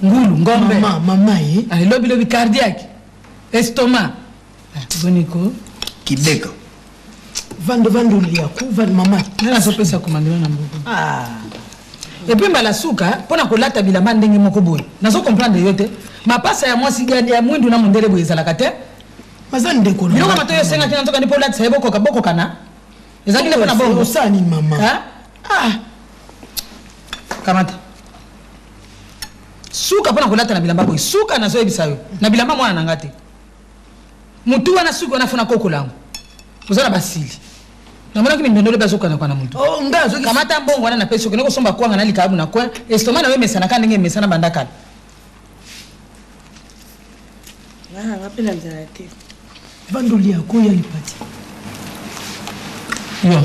ngulu, ngombe. Mama, mama ye. Ale lobi lobi cardiaque, estomac. Ah, boni ko? Kibeka. Vanda vanda olia ko vanda mama. Nani azopesa commandement na mboko? Ah. Et puis mbala suka mpo na kolata bilamba ndenge moko boye nazo comprendre yo te mapasa ya mwasi ya mwindu na mondele boye ezalaka te Baza ndeko na biloko matoyi osengaki na nzoka nde mpo olatisa ye bokoka bokokana ezalaki nde mpo na bongo osala nini mama? Ah. Kamata suka mpo na kolata na bilamba boye suka nazoyebisa yo na bilamba mwana na nga te mutu wana suki wana fona kokola yango oza na basili namonaki mindondolo mpe azokanaka na motu oh, kamata mbongo wana napesi okende kosomba kwanga na likayabu na coin estoma na yo emesanaka ndenge emesana banda kala nga mpe na nzala te vandolia koya lipati yo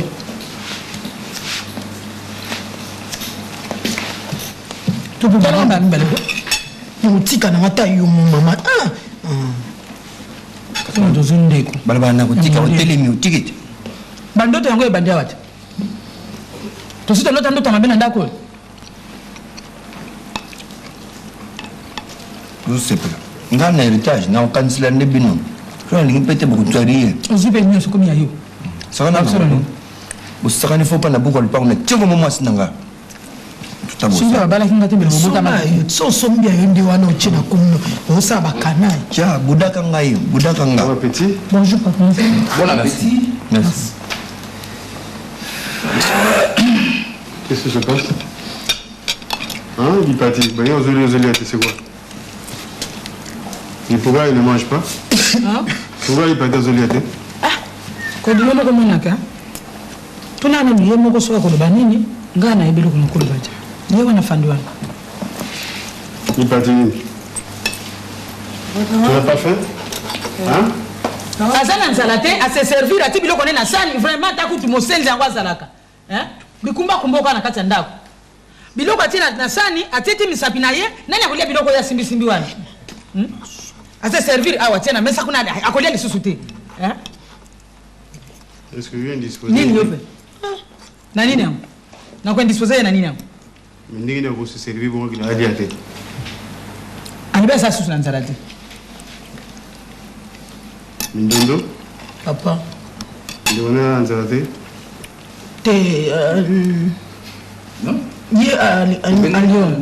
topobana mibale nakotika nanga ata yo mama ah! Tozo ndeko balobaka na kotika otelemi otiki te bandoto yango ebandi awa te tosi tolota ndoto mabe na ndako oyo tozosepela ngai na héritage nakokanisela nde bino so nalingi mpe te bokozwa ye ozwi mpe nyonso komi ya yo sakana bosakani fo mpa na buku ya lopango na tiengo mo mwasi na ngai Soki babalaki nga te mbele bobotama te. So osombi ya yo nde wana otie na komno osala bakanai. Tia budaka ngai budaka nga. Bon appétit. Bonjour papa. Bon appétit. Merci. Qu'est-ce qui se passe? Hein, Lipati, bah, ozoli ozoli c'est quoi? Et pourquoi il ne mange pas? Hein? Pourquoi Lipati ozoli ate? Ah, kodima moko monaka. Tuna nanu ye moko soki akoloba nini, ngai nayebi eloko nakoloba te. Ye wana afandi wana. Lipati nini? Tu n'as pas faim? Hein? Aza na nzala te, a se servir ati biloko ne na sani, vraiment ata kutu mosenzi yango azalaka. Hein? Bikumba kumba oka na kati ya ndako. Biloko atie na, na sani, atie ti misapi na ye, nani akolia biloko oyo asimbi simbi wana? Hmm? A se servir awa atie na mesa kuna akolia lisusu te. Hein? Est-ce que je indisposé? Nini yo pe? Na nini yango? Na ko indisposer ye na nini yango? Mais ndenge nini akosi servir bongo kina alia te? Alobi aza susu na nzala te. Mindondo? Papa. Ndeko na nzala te? Te Non? Ye alion.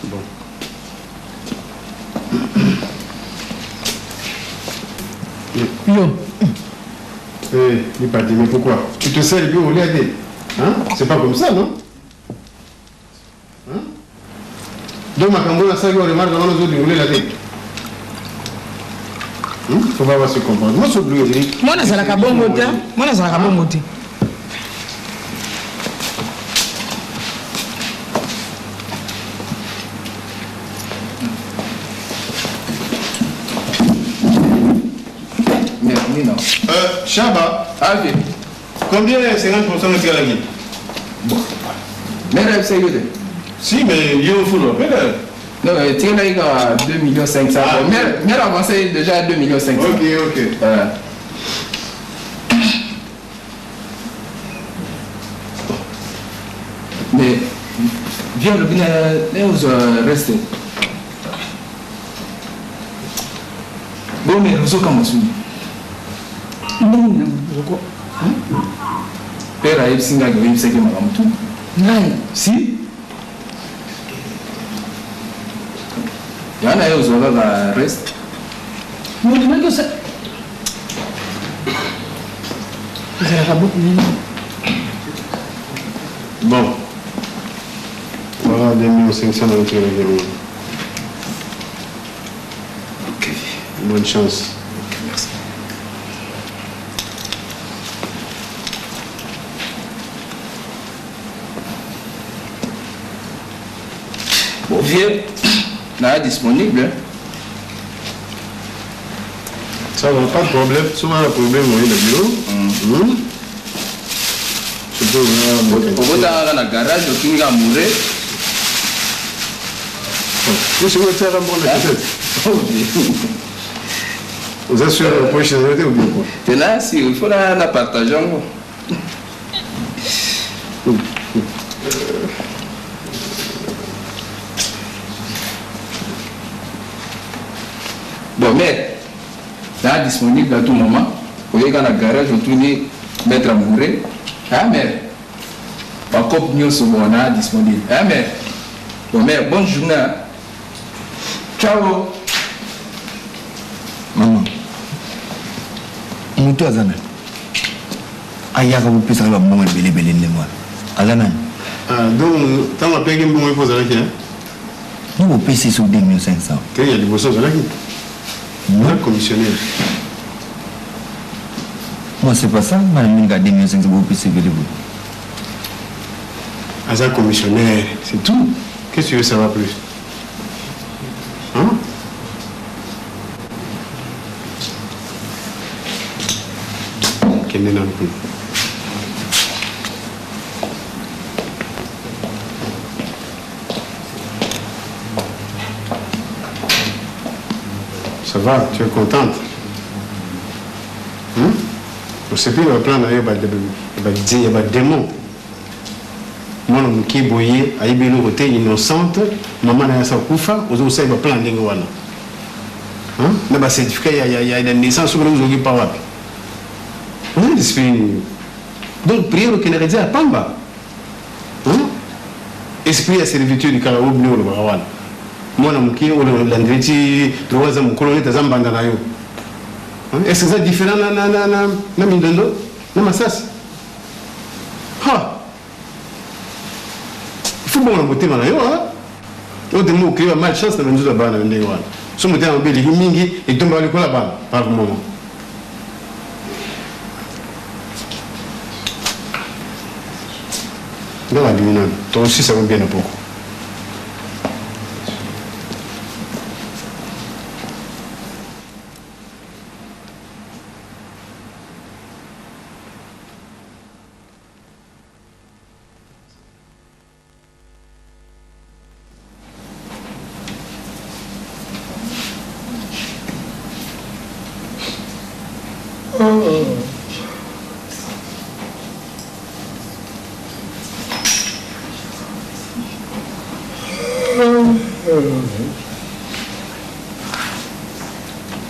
Bon. Yo. Eh, Lipati, mais pourquoi Tu te sers et puis on lit à des. Hein C'est pas comme ça, non Hein Donc, makambo na saki, on remarque on a déroulé la tête. Faut pas se comprendre. Moi, c'est obligé. Moi, nazalaka bongo te. Moi, nazalaka bongo te. Chaba. Ah, ok. Combien 50% de Tialaki Bon. Mais là, c'est Si, mais il faut le rappeler. Non, Tialaki a 2 millions 500. Ah, mais avancé déjà 2 millions 500. Ok, ok. Mais, viens le bien, reste. Bon, mais nous sommes Nini nango? Père ayebisi ngai oyebisaki makambo tu. Ngai? Si. Yana ye ozwa kaka reste. Molingaki osa ezalaka buku nini? Bon. Voilà 2 500 dans le Ok. Bonne chance. Ok, merci. Bon, vieux, na disponible. Ça va, pas de problème. Souvent, le problème, oui, le bureau. Surtout, okotaka na garage otuni kaka mure. Soki otiaka mbongo na cassette. Oza sûr na poche na yo te ou bien quoi? Te na si, il faut na na partage yango. Bon, mais na disponible à tout moment. Oyeka na garage otuni maître Amouré. Ah mère. Ba cop nyonso bon na disponible. Ah mère. Bon mère, bonne journée. Hein. Ciao. Maman. Moto aza nani? Ayaka kopesaka ba mbongo ebele ebele ndenge wana. Aza nani? Ah, donc ntango apeki mbongo ipo ozalaki hein? Yo bopesi so 2500. Te ya liboso ozalaki? Oza commissionnaire. Moi c'est pas ça, nga namoni ka 2500 bopesi ebele boye. Aza commissionnaire, c'est tout. Qu'est-ce que tu veux savoir plus? Hein? Kende nanu kuna. Ça va, tu es contente? Hmm? Osepeli ba plan na yo ya ba démon. Mwana moke boye ayebi eloko te, innocente, mama na ye asa kufa, ozo kosala ba plan ndenge wana. Hein? Na ba certificat ya ya ya naissance soki ozoki pa wapi? Oza esprit nini? Donc prière okendaka eza ya pamba. Hein? Esprit ya servitude kala oyo bino olobaka wana. Mwana moke oyo olandeli ti lokola aza mokolo neti aza mbanda na yo. Hein? Est-ce que eza différent na na na na, na mindondo na masasi? Ha! Il faut bongola motema na yo, hein? Oyo te mo créer malchance na banzoto ya bana na ndenge wana. So motema mabe eleki mingi etombaka likolo ya bana par moment. Nga nabimi nanu, tokosisa yango bien na poko.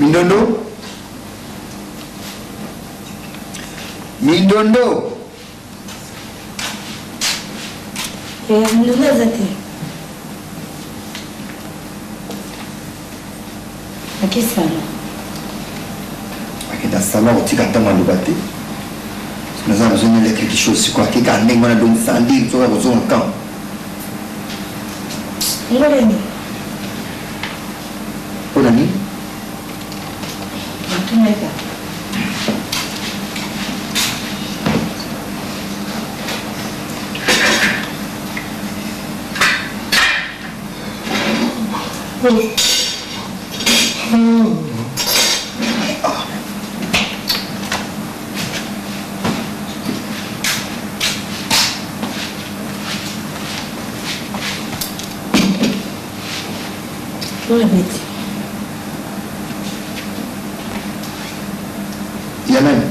Mindondo Mindondo Eh, mindondo aza te. Ake salon. Akenda salon akotika ata maloba te. Naza besoin nele quelque chose sikoyo akeka ndenge wana donc sans dire soki akozonga quand. Ngoleni. Mpo na nini? Natunaka. Bon appétit. Ya nani?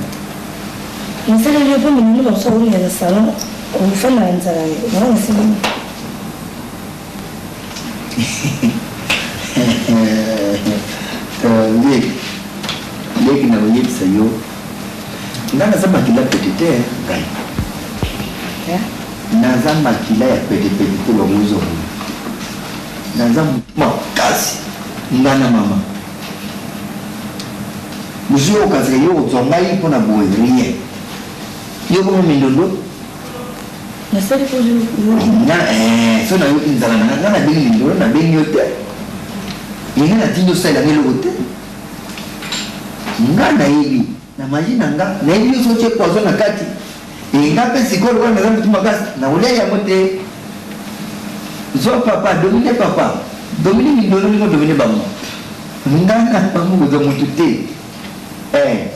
Nasaleli yo mpo minunu bakosa kowumela na salon okofanda na nzala yango nasili. Leki, leki na koyebisa yo ngai naza makila pete te ngai naza makila ya petepete te bango naza makasi nga na mama mosusu yo okazaka yo okozwa ngai mpo na boye rien yo koma mindondo nasali mpo yoki nga eh, so nayoki nzala na nga nga nabengi mindondo nabengi yo te ye nga natindi osalela nga eloko te nga nayebi na maji na nga nayebi yo soki otie poison na kati e nga mpe sikoyo lokola naza motu makasi nakolia yango te. Zwa papa, domine papa. Domine mindondo ndenge odomine bango. Nga na bango kozwa motu te. Eh.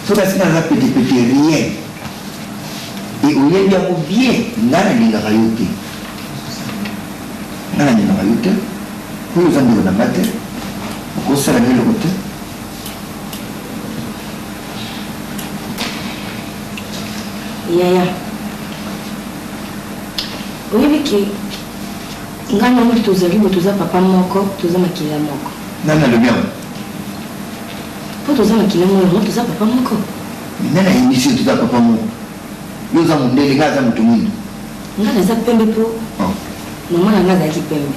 Soki asi naza petepete rien. Et oyebi yango bien, nga nalingaka yo te. Nga nalingaka yo te. Po yo oza ndeko na nga te. Okosala nga eloko te. Yaya, oyebi ke ngai na yo tozali boye, toza papa moko, toza makila moko. Nani alobi yango? Mpo toza makila moko, yango toza papa moko. Mais nani ayebisi yo toza papa moko? Yo oza mondele, ngai aza moto mwindo. Ngai naza pembe mpo mama na ngai azalaki pembe.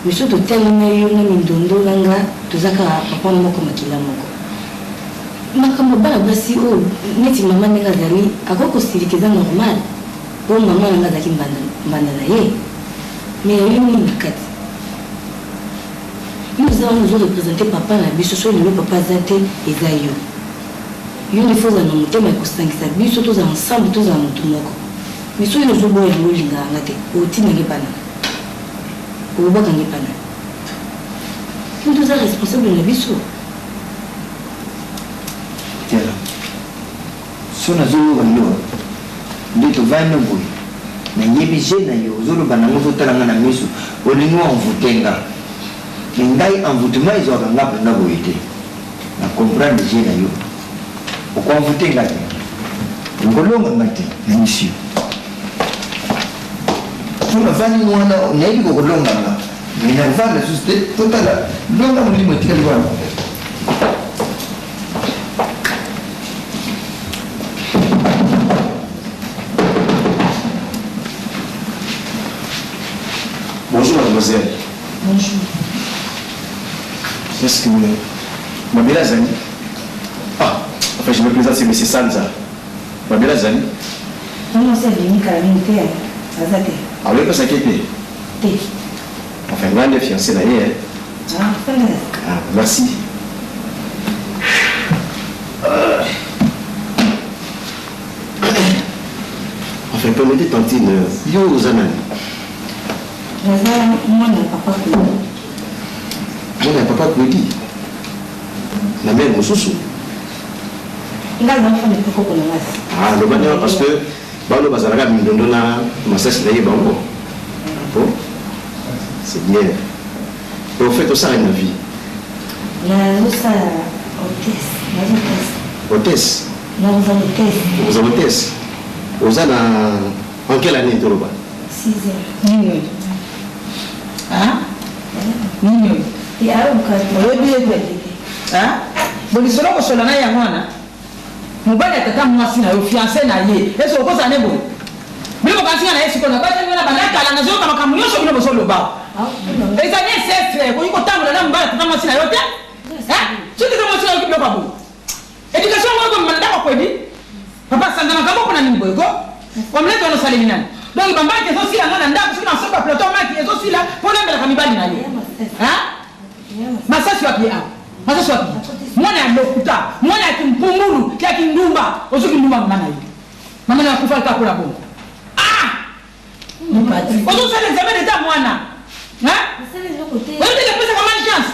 Mais soki totali na yo na mindondo na nga toza kaka papa moko makila moko. Makambo ya bana basi oyo neti mama ndenge azali akoki kosilika eza normal po mama na nga azalaki mbanda mbanda na ye mais ya yo nini na kati? Yo oza wana ozo representer papa na biso soki lelo papa aza te eza yo. Yo nde faut ozala na motema ya kosangisa biso tozala ensemble tozala mutu moko mais soki yo ozo boya yango olingaka nga te otinda nga epa nani? Olobaka nga epa nani? Yo nde oza responsable na biso. Tala, so nazoyoka yo nde tovandi boye, nayebi je na yo ozoloba nango, ozotala nga na miso, olingi o envoute nga, mais ngai envoutement ezwaka nga mpenza boye te. Na comprendre je na yo, oko envoute nga te, okolonga nga te na miso yo. So navandi wana, nayebi kokolonga nga, mais navanda lisusu te, totala longa molimo etikali wana. Bonjour mademoiselle. Bonjour. Est-ce que Mabela azali? Ah, enfin je me présente, c'est monsieur Sanza. Mabela azali? Non, non, c'est abimi kala mingi te, aza te. Ah, oyebi mpasi ake te? Te. Enfin, ngai nde fiancé na ye. Hein. Ah, fanda. Ah, merci. Enfin, permettez tantine, yo oza nani? Naza mwana ya papa Kwedi. Mwana ya papa Kwedi? Na mère mosusu? Nga naza mwana ya koko na nga. Ah, loba nde parce que bano bazalaka mindondo na masasi na ye bango. Bon, c'est bien. Et au fait, osala na vie? Nazosala hôtesse. Naza hôtesse. Hôtesse? Naza hôtesse. Oza hôtesse? Oza na en quelle année toloba? Sixième. Nini oyo? Hein? Nini oyo? Oyebi ye te? Hein? Bolisolo kosola na yango wana? Mobali ya tata mwasi na yo, fiancé na ye, est-ce que okozala ne boye? Bino bokanisi nga na ye sikoyo, nabatami wana banda kala, nazoyoka makambo nyonso bino bozoloba. Ezali ancestre, okoki kotambola na mobali ya tata mwasi na yo te? Hein? Soki tata mwasi na yo oyoki biloko ya boye. Education yango ekomema na ndako ya kwedi? Papa sanza makambo pona nini boye ko? Omelette wana osaleli nani? Donc ba maki ezosila nga na ndako soki nasomba plateau maki ezosila po nambelaka mibali na yo. Hein? Masasi wapi awa? Masasi wapi? Mwana ya lokuta, mwana ya kimpumbulu, ya kindumba, ozo kindumba mama na yo. Mama na yo akufa kaka pona bongo. Ah! Ozosala examen d'etat mwana. Hein? Oyebi te epesaka malchance.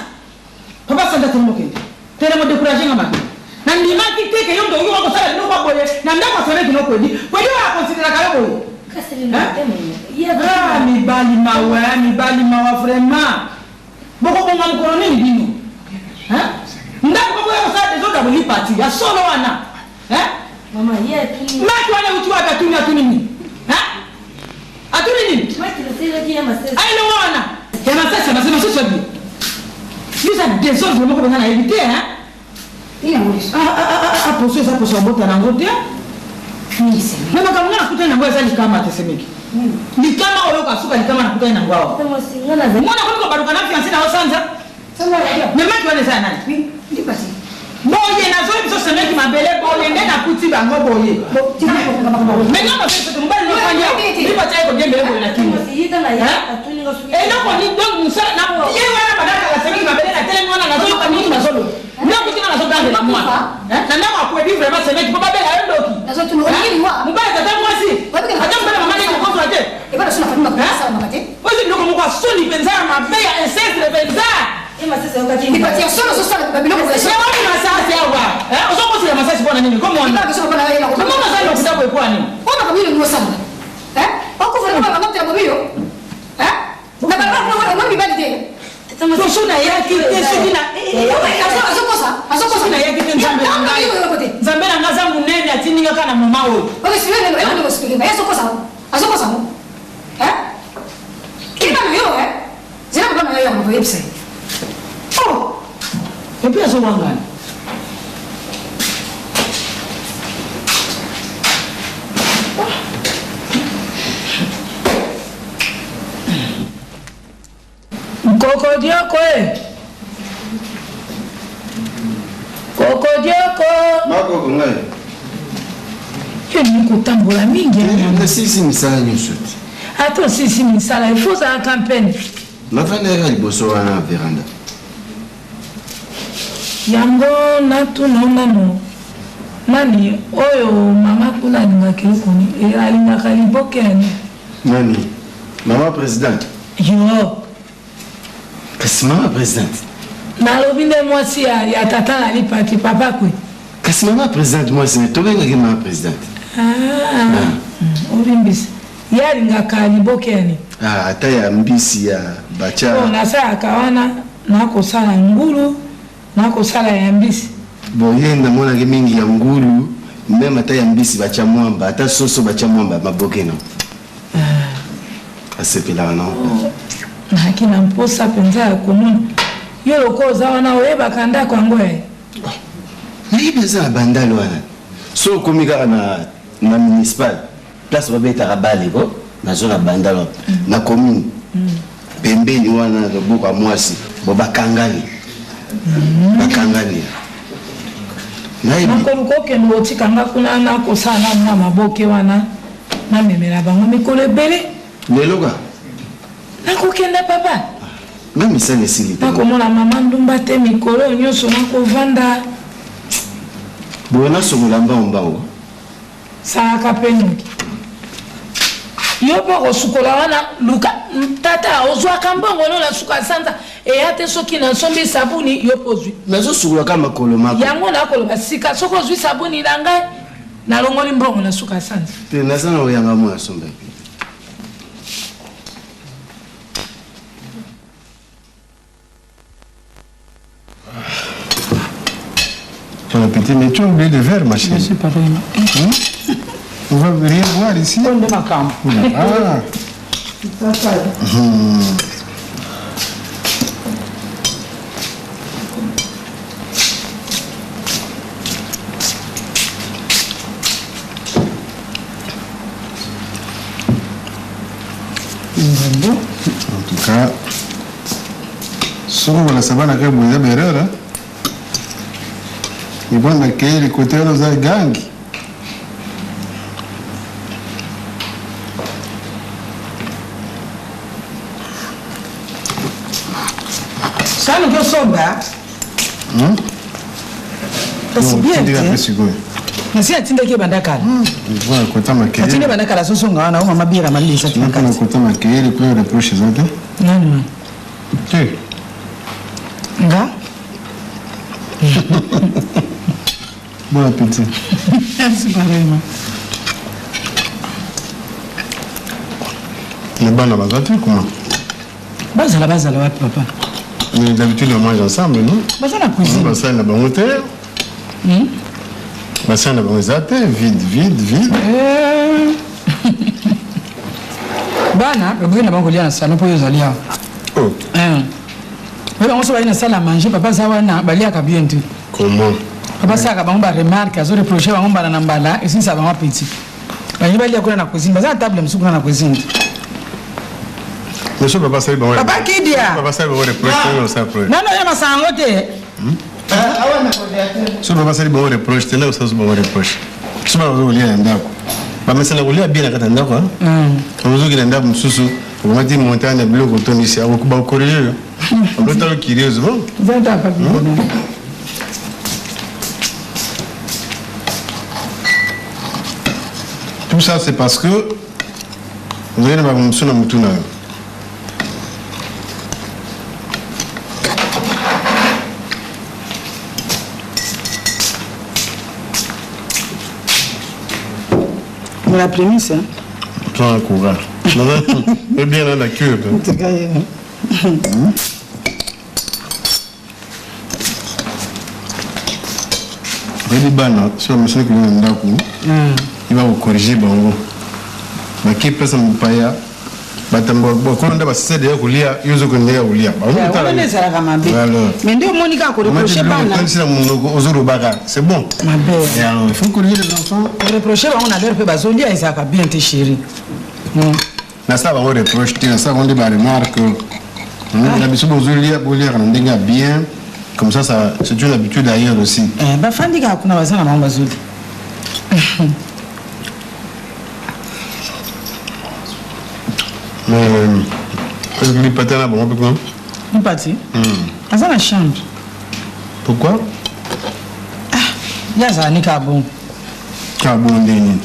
Papa Santa telema okende. Telema o decourager nga mabe. Na ndimaki te ke yo moto okoki kosala biloko ya boye na ndako ya Semeki no Kwedi. Kwedi oyo a consideraka yo boye. Hein? Ah mibali mawa, hein, mibali mawa vraiment. Bokobonga mokolo nini bino? Hein? Ndako bokoya kosala desordre ya bolipati ya solo wana. Hein? Mama, ye atuni. Maki wana euti wapi atuni atuni nini? Hein? Atuni nini? Maki nasalelaki ya masasi. Ayi longo wana. Ya masasi, ya masasi, masasi wapi? Yo eza desordre moko mpenza nayebi te, hein? Ah, ah, ah, ah, poso eza poso ya bota nango te. Mais makambo nga nakutani nango eza likama te semeki. Likama oyo kasuka likama nakutani nango awa. Mwana akomi kobaluka na fiancé na yo sanza. Mais maki wana eza ya nani? Boye nazoyi biso semeki mabele boye nde nakuti bango boye. Mais nga mabe soki mobali no fandi awa. Lipa tia ye kodiembele boye na kingo. Eloko ni donc musala na ye wana badaka semeki mabele na telemi wana nazoyoka mingi nazoloba. Nakuti nga nazogangela mwana. Na ndako akwedi vraiment semeki po babela yo ndoki. Mobali tata mwasi. Ata mobali mama ndenge okozwa te. Lipati ya solo ozosala babiloko Wapi masasi awa? Ozokosela masasi mpo na nini? Komo wana. Komo masasi lokuta boye mpo na nini? Oyo makambo nini osala? Okufa na makambo ya bobiyo? Na balabala omoni mibali te. Soso nayaki te soki na azokosa azokosa soki nayaki te nzambe na ngai nzambe na ngai aza monene atindi nga kaka na moma oyo. Azokosa azokosa ngo. Keba na yo zela papa na yo yango oyebisa ye. Oh! Et puis azowangana. Kokodioko e. Kokodioko. Makoko ngai. Yo olingi kotambola mingi. Nasilisi misala nyonso te. Ata osilisi misala, il faut ozalaka mpene. Nafandaka liboso wana na veranda. Yango natuna yo nano nani oyo mama kuna alingaka eloko nini? Alingaka liboke ya nini? Nani? Mama presidente? Yo. Kasi mama presidente. Nalobi nde mwasi ya, ya tata na lipati papa kwe. Kasi mama presidente mwasi na tobengaki mama presidente. Ah, ah. Olimbisa. Ye alingaka liboke ya nini? Ah, ata ya mbisi ya bacha. Oh, nasalaka wana nakosala ngulu nakosala ya mbisi. Bon, ye namonaki mingi ya ngulu meme ata ya mbisi bacha mwamba ata soso bacha mwamba maboke no. Ah. Asepelaka no. Oh, nayaki na mposa mpenza ya komona yo lokola oza wana oyebaka ndako yango ye. Oh, nayebi eza na bandal wana so okomi kaka na, na municipal place babetaka bale ko nazo na bandal wana na commune pembeni wana loboko ya mwasi bo bakangani bakangani nayebi nakoluka okende kotika nga kuna nakosala na mwa maboke wana namemela bango mikolo ebele lelo ka nakokenda papa nga misala esili te nakomona mama ndumba te mikolo oyo nyonso nakovanda boye nasokola mbango mbango Salaka pe noki. Yo pe okosukola wana luka tata ozwaka mbongo no na suka sanza eya te soki nasombi sabuni yo pe ozwi. Nazosukola kaka makolo mako. Yango nakoloba sika soki ozwi sabuni na ngai nalongoli mbongo na suka sanza. Te naza na oyanga mwa asombaki. Bon appétit, mais tu as oublié le verre, ma chérie. Merci, papa. Hein? On va rien boire ici. Ah. En tout cas, soko kolasa bana kaka boye eza baerreur hein? Libanda keyeli kote wana oza gangi. Sani okosomba kasi bien te sikoyo nasi atindaki ebanda kala kota atindi makeyele ebanda kala azozonga wana o mama biera malili eza te na mpona kati kota makeyele kuna reproche eza te nani wana te nga bon appétit merci pareillement les bana baza te comment bazala bazala wapi papa mais d'habitude on mange ensemble non baza na cuisine basali na bango te basali na bango eza te vide vide vide Eh. bana baboyi na bango kolia na salon mpo oyo ozali awa oh Eh. oyo bango so bayi na salle à manger papa aza wana baliaka bien te comment papa asalaka bango baremarque azoreproche bango mbala na mbala esilisa bango apeti balingi balia kuna na cuisine baza na table mosusu kuna na cuisine te monsieur papa asali bango Papa Kidia. papa asali bango reproche te osala reproche nano ya masanga yango te so papa asali bango reproche te nde osala bango reproche so bana baza kolia na ndako bamesana kolia bien na kati ya ndako ozokende ndako mosusu okomati montagne ya biloko otondisi bakokorige yo olotalo curieuse bon Zanta papa. Tout ça, c'est parce que vous avez na mutu na yo. Bon après-midi, hein. Toi, un courage. Non, bien là, la cure. En tout cas, Oyebi bana soki bamesani kolia na ndako, ye bakokorige bango bake place ya mopaya, batambo bakolo nde basisa deya kolia, yo ozokende ya kolia. Wana nde ezalaka mabe. Mais nde omoni kaka koreproche bana. Otondisi na monoko, ozolobaka c'est bon. Mabe. Et alors, il faut corriger les enfants. Koreproche bango na lere mpe bazolia ezalaka bien te, chéri. Nasala bango reproche te, nasala bango nde baremarque na biso: bozolia, boliaka na ndenge ya bien, comme ça, ça c'est une habitude ailleurs aussi. Eh, bafandi kaka kuna, baza na bango, bazolia. Mais lipata na bango mpe kuna? Mpati aza na chambre. Pourquoi? Ye azala ni kaka bongo. Kaka bongo ndenge nini?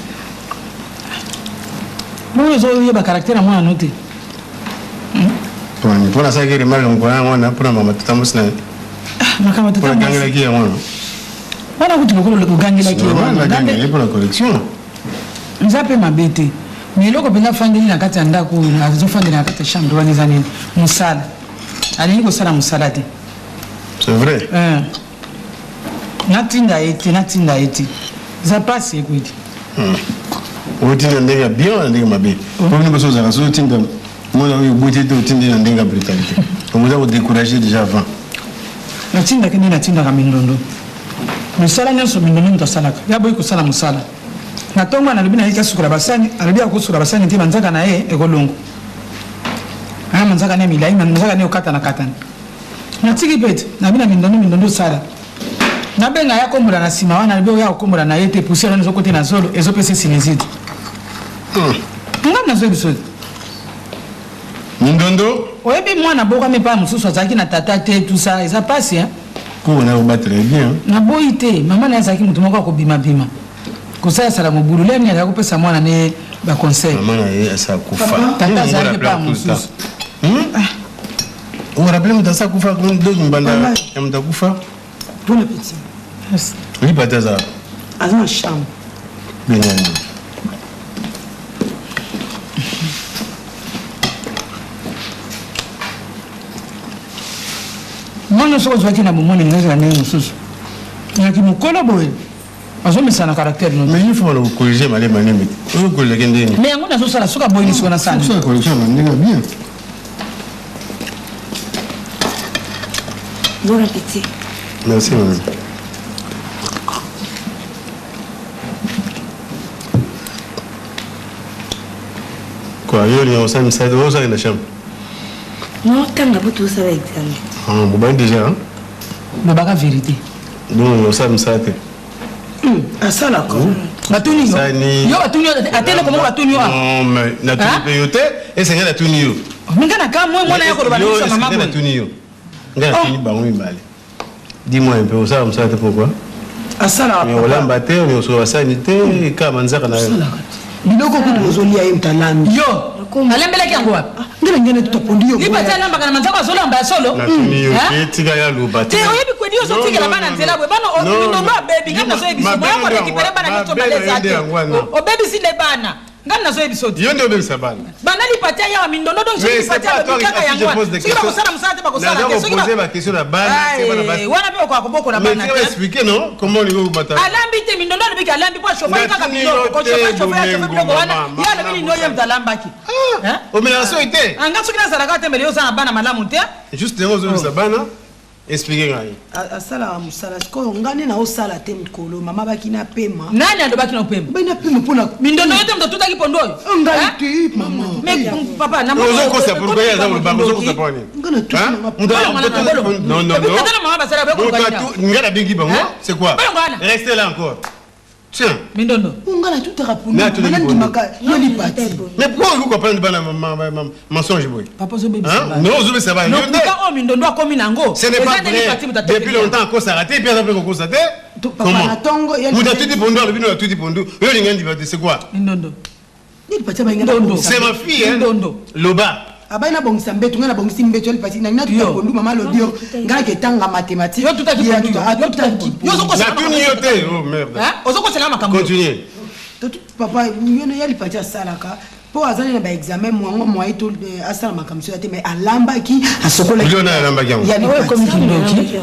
Bongo ezoyeba caractère ya mwana no te. Mpo nasalaki remarque mokolo yango wana mpona mama tata mwasi na ye. Makambo mpo tata mwasi. nagangelaki yango wana. Wana kutu lokola ogangelaki ye wana. Nagangeli mpona correction. Eza mpe mabe te, mais eloko mpenza afandeli na kati ya ndako oyo, azofandela na kati ya chambre wana, eza nini? Mosala. Alingi kosala mosala te. C'est vrai. Eh. Natinda ye te, natinda ye te, eza mpasi ekwidi. Otinda ndenge ya bien na ndenge mabe, po bino boso ozalaka soki otinda mwana oyo oboti te, otindi na ndenge ya brutalité, okoza kodécourager déjà avant. Natindaki nde natindaka mindondo mosala nyonso, mindondo moto asalaka, ya boyi kosala mosala. Na ntongo nalobi nayeki asukola basani, alobi akosukola basani te, manzaka na ye ekolongo aya, manzaka na ye milai, manzaka na ye okatana katana. Natiki mpe te, nabi na mindondo: mindondo, osala. Nabenga ya kombola na nsima wana, alobi oya kokombola na ye te, poussière wana ezokote na zolo, ezopesa sinusite. Ngai nazoyebi biso te. Mindondo. Oyebi mwana bokami epai mosusu, azalaki na tata te, tout ça, eza pasi, hein? Koko na kobatela ye bien. Naboyi te, mama na ye azalaki moto moko akobimabima, kosalasala mobulu leni, azalaki kopesa mwana ne baconseil. Mama na ye asa kufa. Tata azalaki epai mosusu. Orappele moto asa kufa, donc mbanda ya moto akufa. Bon appétit. Lipati aza? Aza na chambre. Benani. Mwana soki ozwaki na bomoni nga ezala ndenge mosusu, ezalaki mokolo boye azomesana na caractère no. Mais il faut kocorriger malema nini, oyo okorigaki ndenge? Mais yango nazosala, soki aboyi lisiko nasala. Osala correction na ndenge ya bien. Bon appétit. Merci, mama. Quoi, yo olinga kosala misala, osala na chambre? Non, tanga po tosala examen. Ah, bobandi déjà, hein? Lobaka vérité. Donc osala misala te? Asalaka. Batuni yo. Sani. Yo batuni yo ate eloko moko, batuni yo awa. Non, mais natuni mpe yo te, esenga natuni yo. Minga na kamwe, mwana ya koloba na biso ya mama Yo boye. natuni yo, ngai natuni bango mibale. Dis-moi un peu, osala mosala te, pourquoi? Asalaka. Mais olamba te, osola basani te, kaka manzaka na yo. Biloko kutu ozolia, ye moto alambi. Yo alembelaki yango wapi? Nde na ngene topondi yo. Lipati alambaka na manzaka, azolamba ya solo. Natuni yo Hein? te, tika ya loba. Te, oyebi kwedi, ozotikela bana nzela boye, bana mindondo abebi. Ngai nazoyebi biso boya korécupérer bana nyonso baleza te, obebisi nde bana. Ngai nazoyebi biso te. Yo nde obebisa bana. Banda lipati ayawa mindondo, donc soki lipati alobi kaka yango wana, soki bakosala mosala te, bakosala te. Soki poser baquestion na bana, wana mpe okoka kobokola bana te. Expliquer non, comment olingi kobata? Alambi te. Mindondo alobiki alambi po ashofaki kaka biloko, kochauffe chauffe biloko wana. Ye alobi nini? Oye moto alambaki. Omelaka soki te. Anga soki nazalaka te, mbele yo oza na bana malamu te. Juste yango ozobisa bana, explique ngai. Asalaka mosala. Sikoyo ngai nde naosala te. Mikolo mama baki na pema. Nani alobaki na pema? Bai na pema mpona Mindondo, yo te moto atutaki pondo oyo. Ngai te, mama. Mais papa, Ozokosa. Pourquoi ye aza koloba ozokosa? Mpo nini? Non, non, non. Mama basala. Ngai nabengi bango, c'est quoi? Restez là encore, tiens. Mindondo. Ngai natutaka pondu, nandimaka yo lipati. Mais pourquoi okoki comprendre bana mensonge boye? Papa, ozobebisa. Non, ozobebisa bana. Lokuta oyo mindondo akomi nango. Ce n'est pas vrai. Depuis longtemps akosaka te, mpe aza mpe kokosa te. Papa, na ntongo. Moto atuti pondu, alobi no atuti pondu, oyo olinga ndima te, c'est quoi? Mindondo. Lipati abainga. C'est ma fille, hein? Loba. Abai nabongisa mbeto, ngai nabongisi mbeto ya lipati, nangi natuta pondu. Mama alobi yo ngai naketanga mathématique. Natuni yo te, oh merde. Ozokosela makambo. Continue. Papa yo ya lipati asalaka mpo azali na baexamen mwango mwaye to asala makambo soki te, mais alambaki, asokolaki. Biloko naye alambaki yango. Ya Oyo ekomi kindoki.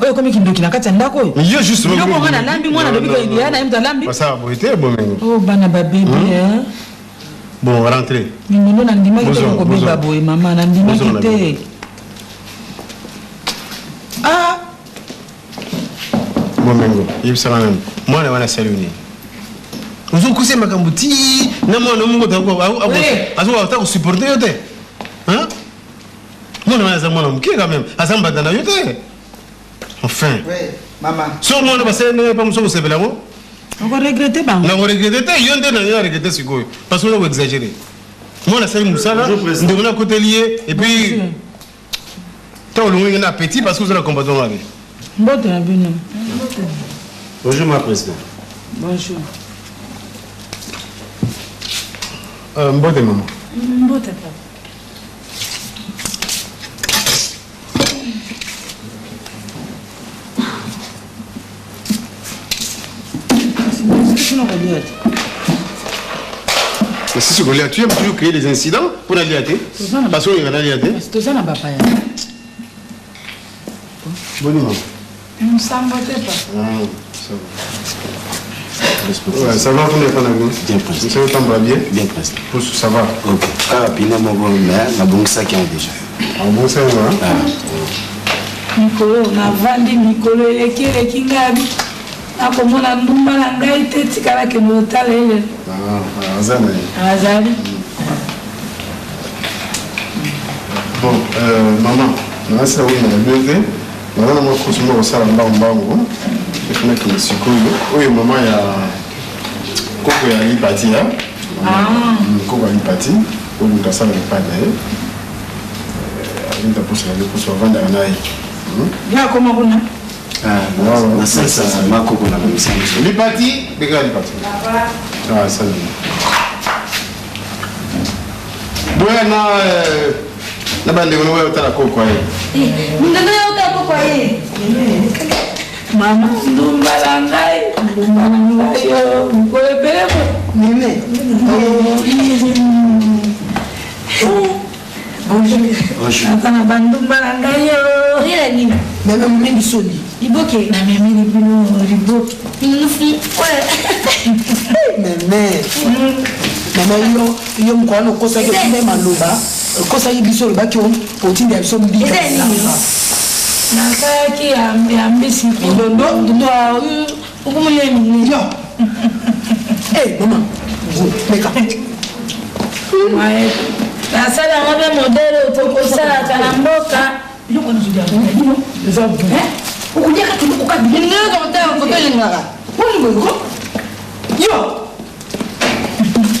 Oyo ekomi kindoki na kati ya ndako oyo. Yo justement. Biloko nga nalambi, mwana alobi ko ya na ye moto alambi. Basala boye te, bomengo. Oh, bana babebe. Bon, rentrez. Mindondo, nandimaki te. Bozonga, Kokobeba bozonga. boye, mama, nandimaki Bozonga na te. Ah. Bomengo, yebisaka nani mwana wana asali nini? Ozokusa makambo ti na mwana moko azokoka kosupporte yo te. Hein? Mwana wana aza mwana moke quand même, aza mbanda na yo te. Enfin, mama. So mwana basali ndenge pa mosu kosepela yango. Okoregrete bango. Nakoregrete te, yo nde na regrete sikoyo parce que oza koexagere. Mwana asali mosala, ndeko nakoteli ye, et puis ntango olongoli na appétit parce que oza na comportement mabe. Mbote na bino. Bonjour, ma président. Bonjour. Mbote mama. Mbote papa. Sina kolia te. Mais si c'est tu aimes toujours créer des incidents pour la liater. Parce qu'on est la liater. Toza na bapaya. Bonne maman. Mosambo te papa. Ah, ça va. Ouais, ça va, vous n'êtes pas d'accord. Bien, président. Ça va bien. Bien, président. Pour ça va. Ok. Kaka pine moko, mais nabongisaki yango déjà. Ah bon, ça va. Mikolo navandi, mikolo eleki eleki, ngai nakomona ndumba na ngai te, tikala kende otala ele. Ah, aza na ye. Azali. Bon, maman, nasi oyo na bien te. Naza na mwa course moko kosala mbangu mbangu. Efunaki sikoyo. Oyo mama ya koko ya lipati ya. Koko ya lipati. Oyo moto asala epai na ye. Alinda poso na ye, poso avandaka na ye. Ya akoma kuna. Nasalisa makoko na bamisa. Lipati, bekaka lipati. Ah, salut. Boya na na bandeko na oyo otala koko ye. Mindondo ya otala koko ye. Mama, ndumba na ngai, ndumba na ngai yo mikolo ebele bo. Meme. Bonjour. Naza na bandumba na ngai yo. Oyela nini? Meme, momemi soni. Liboke. Namemeli bino liboke. Meme, meme, yo yo moko wana okosaki, otindai maloba, okosaki biso, olobaki otindela biso mbika. Eza nini? Nasalaki ya mbisi. Ndondo. Ndondo okomolia minene. Yo. Eh, mama, meka. Nasala yango mpe modele tokosalaka na mboka. Biloko wana ozolia bino eza okoliaka kiloko kaka Ndenge kotala foto elingaka. Poni boyeko yo,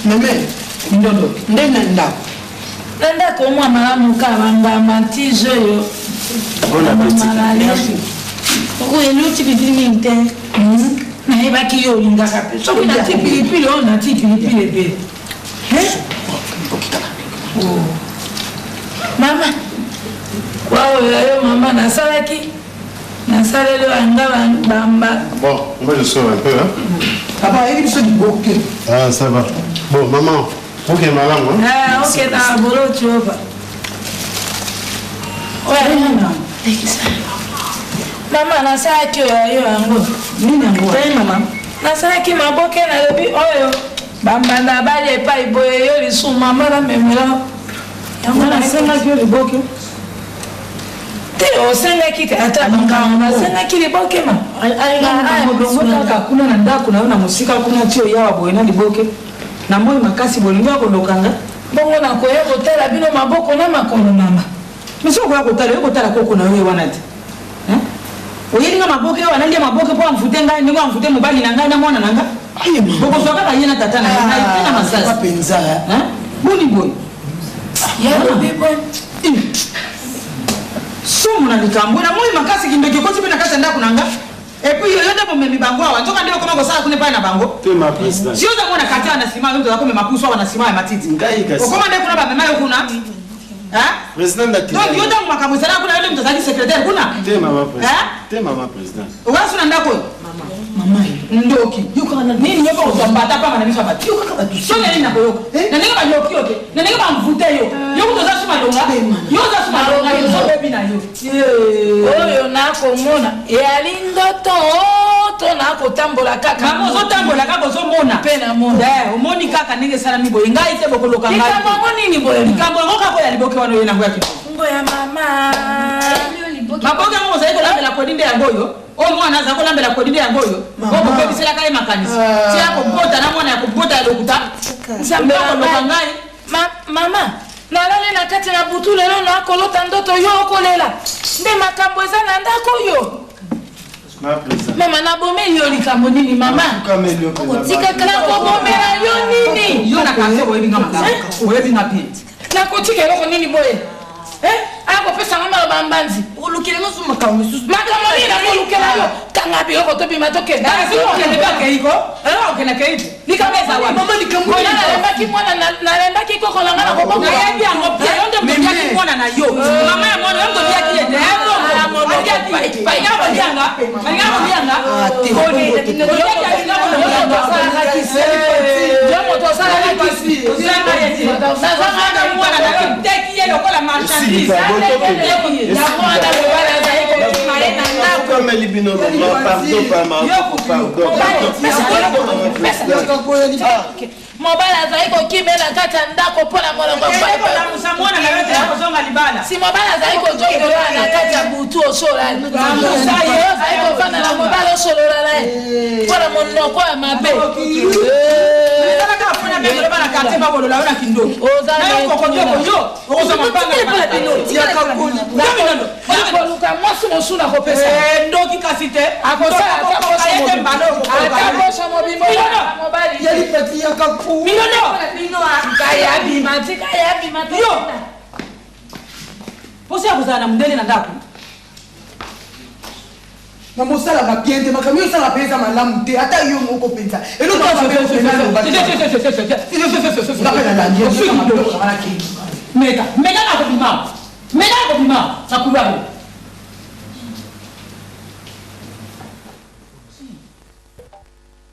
meme ndondo, nde na ndako. Na ndako mwa malamu ka bangamba ntige oyo. Bon appétit. Oyo eluti pilipili mingi te. Nayebaki yo olingaka mpe soki nati pilipili oyo, nati pilipili ebele. Mama, waoyo ya yo mama, nasalaki, nasaleli oyo yanga bamba. Bon, moi je sors un peu hein. Papa ayebi biso liboke. Ah, ça va. Bon, maman, ok malamu hein. Okenda boloti oba oyo mama, nasalaki oyo ya yo yango. Nini yango? Te mama. Nasalaki maboke, nalobi oyo bambanda bali epai boye, yo lisusu mama namemela yango. Nasengaki yo liboke? Te, osengaki te, ata makambo nasengaki liboke ma. Bongo kaka kuna na ndako na yo na mosika kuna, ti oyawa boye na liboke na moi makasi, bolingi ya kolokanga. Bongo nakoya kotala bino maboko na makolo, mama. Mais okoya kotala, oyo kotala koko na yo wana te. Oyelinga maboke oyo anandia maboke mpo amfute ngai ndenge amfute mobali na ngai na mwana na ngai. Bokozwa kaka ye na tata na ye ngai te na masasi mpenza. Boni boye? Yalobi boye. Somo na likambo na moi makasi, kindoki ekoti mpe na kati ya ndako na nga. Et puis yo nde bomemi bango awa, nzoka nde okoma kosala kuna epai na bango. Te, ma président. Si oza mona kati awa na nsima, yo toza komema pusu awa na nsima ya matiti. Ngai kasi. Okoma nde kuna, bamema yo kuna. Président. Donc yo, ntango makambo ezalaka kuna, yo nde moto azalaki secrétaire kuna? Te, mama président. Te, mama président. Okoya so na ndako oyo. Ndoki nini? Yo mpo kozwa mbata pamba na miso ya bato. Soni nini nakoyoka na ndenge baloki yo te, na ndenge bamvute yo? Yo kutu oza su malonga, yo oza su malonga, yo ozobebi na yo. Oyo nakomona eyali ndoto to nakotambola kaka? Mama, ozotambola kaka, ozomona. Mpe namona. Omoni kaka ndenge esalami boye. Ngai te, bokoloka ngai. Likambo yango nini boye? Likambo yango kaka oyo ya liboke wana, oye nango ya kitoko. Ngo ya mama. Maboke yango ozali kolambela kodi nde yango oyo. Oyo mwana aza kolambela kodi nde yango oyo. Oyo bobebiselaka ye makanisi ti ya kobota na mwana ya kobota ya lokuta. Nzambe koloka ngai. Mama, nalali na kati na butu lelo, nakolota ndoto yo okolela nde makambo eza na ndako oyo. Mama, nabomeli yo likambo nini? Mama, nakobomela yo nini? Yo na quartier oyebi nga malamu, oyebi nga bien. Nakotika eloko nini boye? Akopesanga maloba mbanzi. Olukela mosu makambo mosusu. Makambo nini nakolukela yo? Kanga biloko, tobima, tokende. Okende mpe akeiko, okende akei te. Likambo eza wapi? Nalembaki mwana, nalembaki koko na nga na kobongo. Nayebi yango bien. Yo nde moto oliaki mwana na yo, mama ya mwana, yo moto oliaki ye te. Balinga kolianga, balinga kolianga. Yo moto osalaka kisi. Nazanga mwana na yo, teki ye lokola marchandise. Yango wana mobali azali kokima ye na ndako. Okameli bino mama, pardon, pardon, pardon. Mobali azali kokima ye na kati ya ndako mpo na molongo. Kolamusa mwana na yo te, kozonga libala. Si mobali azali kozongola na kati ya butu, osolali ozali kovanda na mobali, osolola na ye mpo na monoko ya mabe. Ezalaka mpona mpe na quartier babolola yo na kindoki. Yo okozwa mabanga. Nakoluka mwasi mosusu, nakopesa. Ndoki kasi te. Akosala ata poso mobimba mobali. Tika ya bima, tika ya bima. Yo poso ya kozala na mondele na ndako. Mama, osalaka bien te. Makambo oyo osalaka mpe eza malamu te, ata yo moko mpenza. Meka, meka, nakobima, meka, nakobima na couloir.